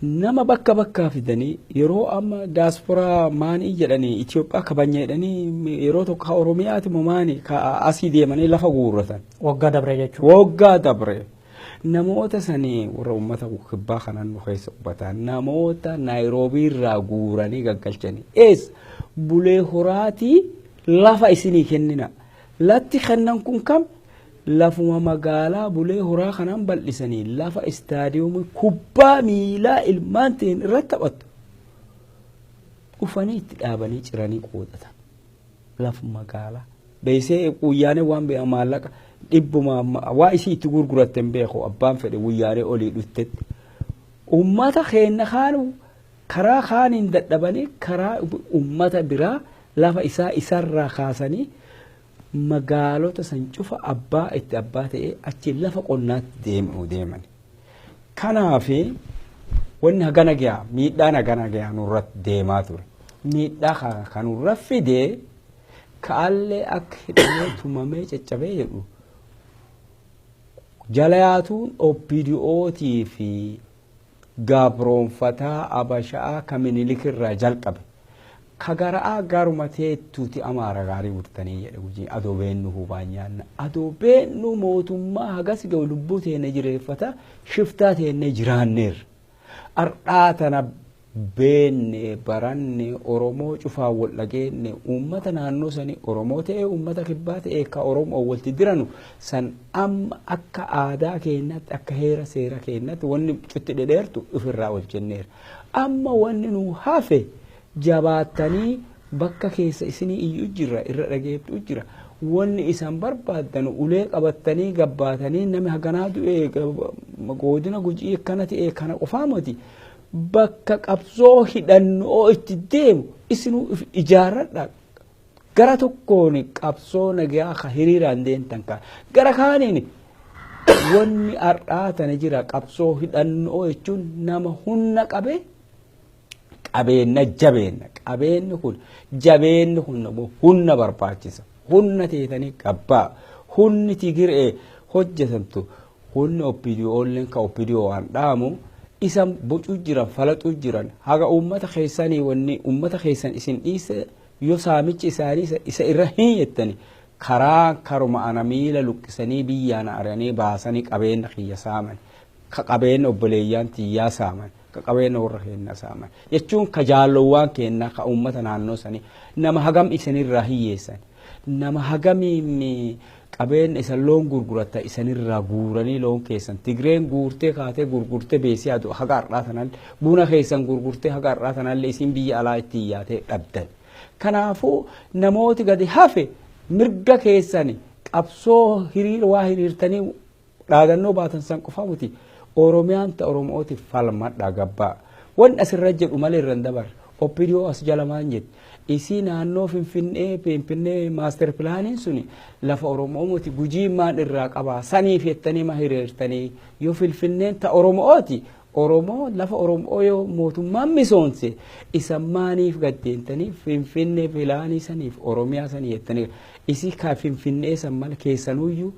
nama bakka bakkaa fidanii yeroo amma daasporaa maanii jedhanii Itoophiyaa kabanya jedhanii yeroo tokko ka Oromiyaati moo maanii ka asii deemanii lafa guurratan. Waggaa dabre jechuudha. Waggaa dabre. Namoota sanii warra uummata kibbaa kanaan nu keessa qubatan namoota Naayiroobii irraa guuranii gaggalchanii. Ees bulee horaatii lafa isinii kennina. Latti kennan kun kam lafuma magaalaa bulee horaa kanaan bal'isanii lafa istaadiyoomii kubbaa miilaa ilmaan ta'een irratti taphattu. Dhufanii itti dhaabanii ciranii qoodatan. Lafa magaalaa. Beeksee guyyaanee waan beeku maallaqa dhibbuma waa isii itti gurguratte hin beeku abbaan fedhe guyyaanee olii dhuftetti. Uummata keenya kaan karaa kaaniin dadhabanii karaa uummata biraa lafa isaa isarraa kaasanii magaalota san cufa abbaa itti abbaa ta'ee achi lafa qonnaatti deemu deeman. Kanaafi wanni hagana gahaa miidhaan hagana gahaa nurratti deemaa ture. Miidhaa kan nurra fidee ka'allee akka hidhamee tumamee caccabee jedhu jala yaatuun OPDOtii fi gabroonfataa Abashaa kan Minilik irraa jalqabe. Kagara'aa garuma teettuuti Amaara gaarii gurtanii jedhe Gujiin adoo beennu hubaan nyaanna. Adoo beennu mootummaa hagas ga'u lubbuu teenne jireeffata shiftaa teenne jiraanneerra. Har'aa tana beenne baranne Oromoo cufaa wal dhageenne uummata naannoo sanii Oromoo ta'ee uummata kibbaa ta'ee ka Oromoo walitti diranu san amma akka aadaa keenyatti akka heera seera keenyatti wanni cutti dhedheertu ofirraa ol jenneera. Amma wanni nu hafe jabaattanii bakka keessa isinii iyyuu jira irra dhageettu jira. Wanni isaan barbaaddan ulee qabattanii gabbaatanii namni haganaa du'ee godina Gujii akkana ta'e kana qofaa miti. Bakka qabsoo hidhannoo itti deemu isinuu ijaarradha. Gara tokkoon qabsoo nagaa ka hiriiraan deemtan ka gara kaaniin wanni har'aa tana jira qabsoo hidhannoo jechuun nama humna qabee qabeenya jabeenna qabeenyi kun jabeenni kun immoo humna barbaachisa humna teetanii qabbaa humni tigiree hojjetamtu humni OPDOlleen ka OPDO waan dhaamu isa bocuu jiran falaxuu jiran haga uummata keessanii wanni uummata keessan isin dhiise yoo saamichi isaanii isa irra hin jettani karaa karuma ana miila luqqisanii biyyaan ari'anii baasanii qabeenya kiyya saaman ka qabeenya obboleeyyaan tiyyaa saaman ka qabeenya warra keenyaa saaman jechuun ka jaallowwan keenyaa ka uummata naannoo sanii nama hagam isinirraa hiyyeessan nama hagamiin qabeenya isa loon gurguratta isanirraa guuranii loon keessan Tigreen guurtee kaatee gurgurtee beesii aduu haga har'aa tanallee buna keessan gurgurtee haga har'aa tanallee isin biyya alaa itti yaatee dhabdan. Kanaafuu namooti gadi hafe mirga keessan qabsoo hiriira waa hiriirtanii dhaadannoo baatan san qofa miti Oromiyaan ta Oromootiif falmadha gabbaa. Wanni asirra jedhu malee irra hin dabarre. OPDO as jala maan jetti. Isii naannoo Finfinnee Finfinnee maaster pilaaniin suni lafa Oromoo miti Gujii maan irraa qabaa saniif jettanii ma hiriirtanii yoo Finfinneen ta Oromooti Oromoo lafa Oromoo yoo mootummaan misoomse isa maaniif gaddeentanii Finfinnee pilaanii saniif Oromiyaa sanii jettanii isii ka Finfinnee san mal keessanuyyuu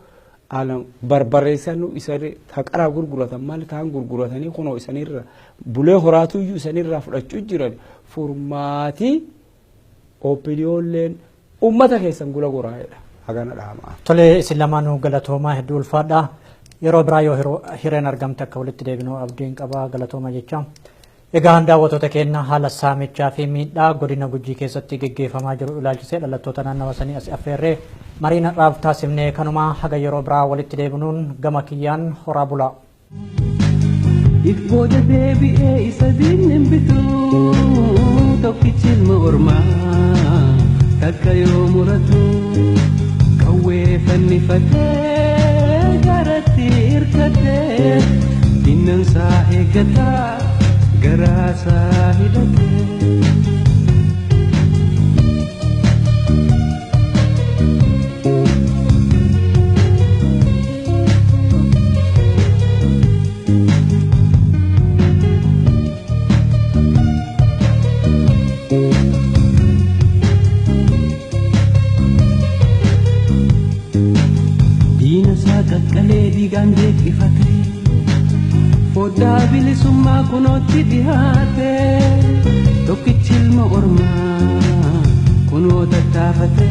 alam barbareessannu isa haqaraa gurguratan maal kaan gurguratanii kunoo isanirra bulee horaatuyyuu isanirraa fudhachuu jiran furmaatii OPDOlleen uummata keessan gula goraa'edha hagana dhaamaa. Tole isin lamaanuu galatoomaa hedduu ulfaadha. Yeroo biraa yoo hireen argamte akka walitti deebinu abdiin qaba galatooma jecha. Egaa daawwattoota keenya haala saamichaa fi miidhaa godina Gujii keessatti geggeeffamaa jiru ilaalchisee dhalattoota naannawa sanii as affeerree mariin har'aaf taasifnee kanumaa haga yeroo biraa walitti deebinuun gama kiyyaan horaa bulaa. If booda deebi'ee isa diinni hin bitu tokkichi ilma ormaa takka yoo muratu qawwee fannifatee garatti hirkatee dinnansaa eeggataa garaasaa hidhatee. Diina isaa qaqqalee dhiigaan deeqqifatee Foddaa bilisummaa kunootti dhihaate tokkichi ilma ormaa kunoo tattaafate.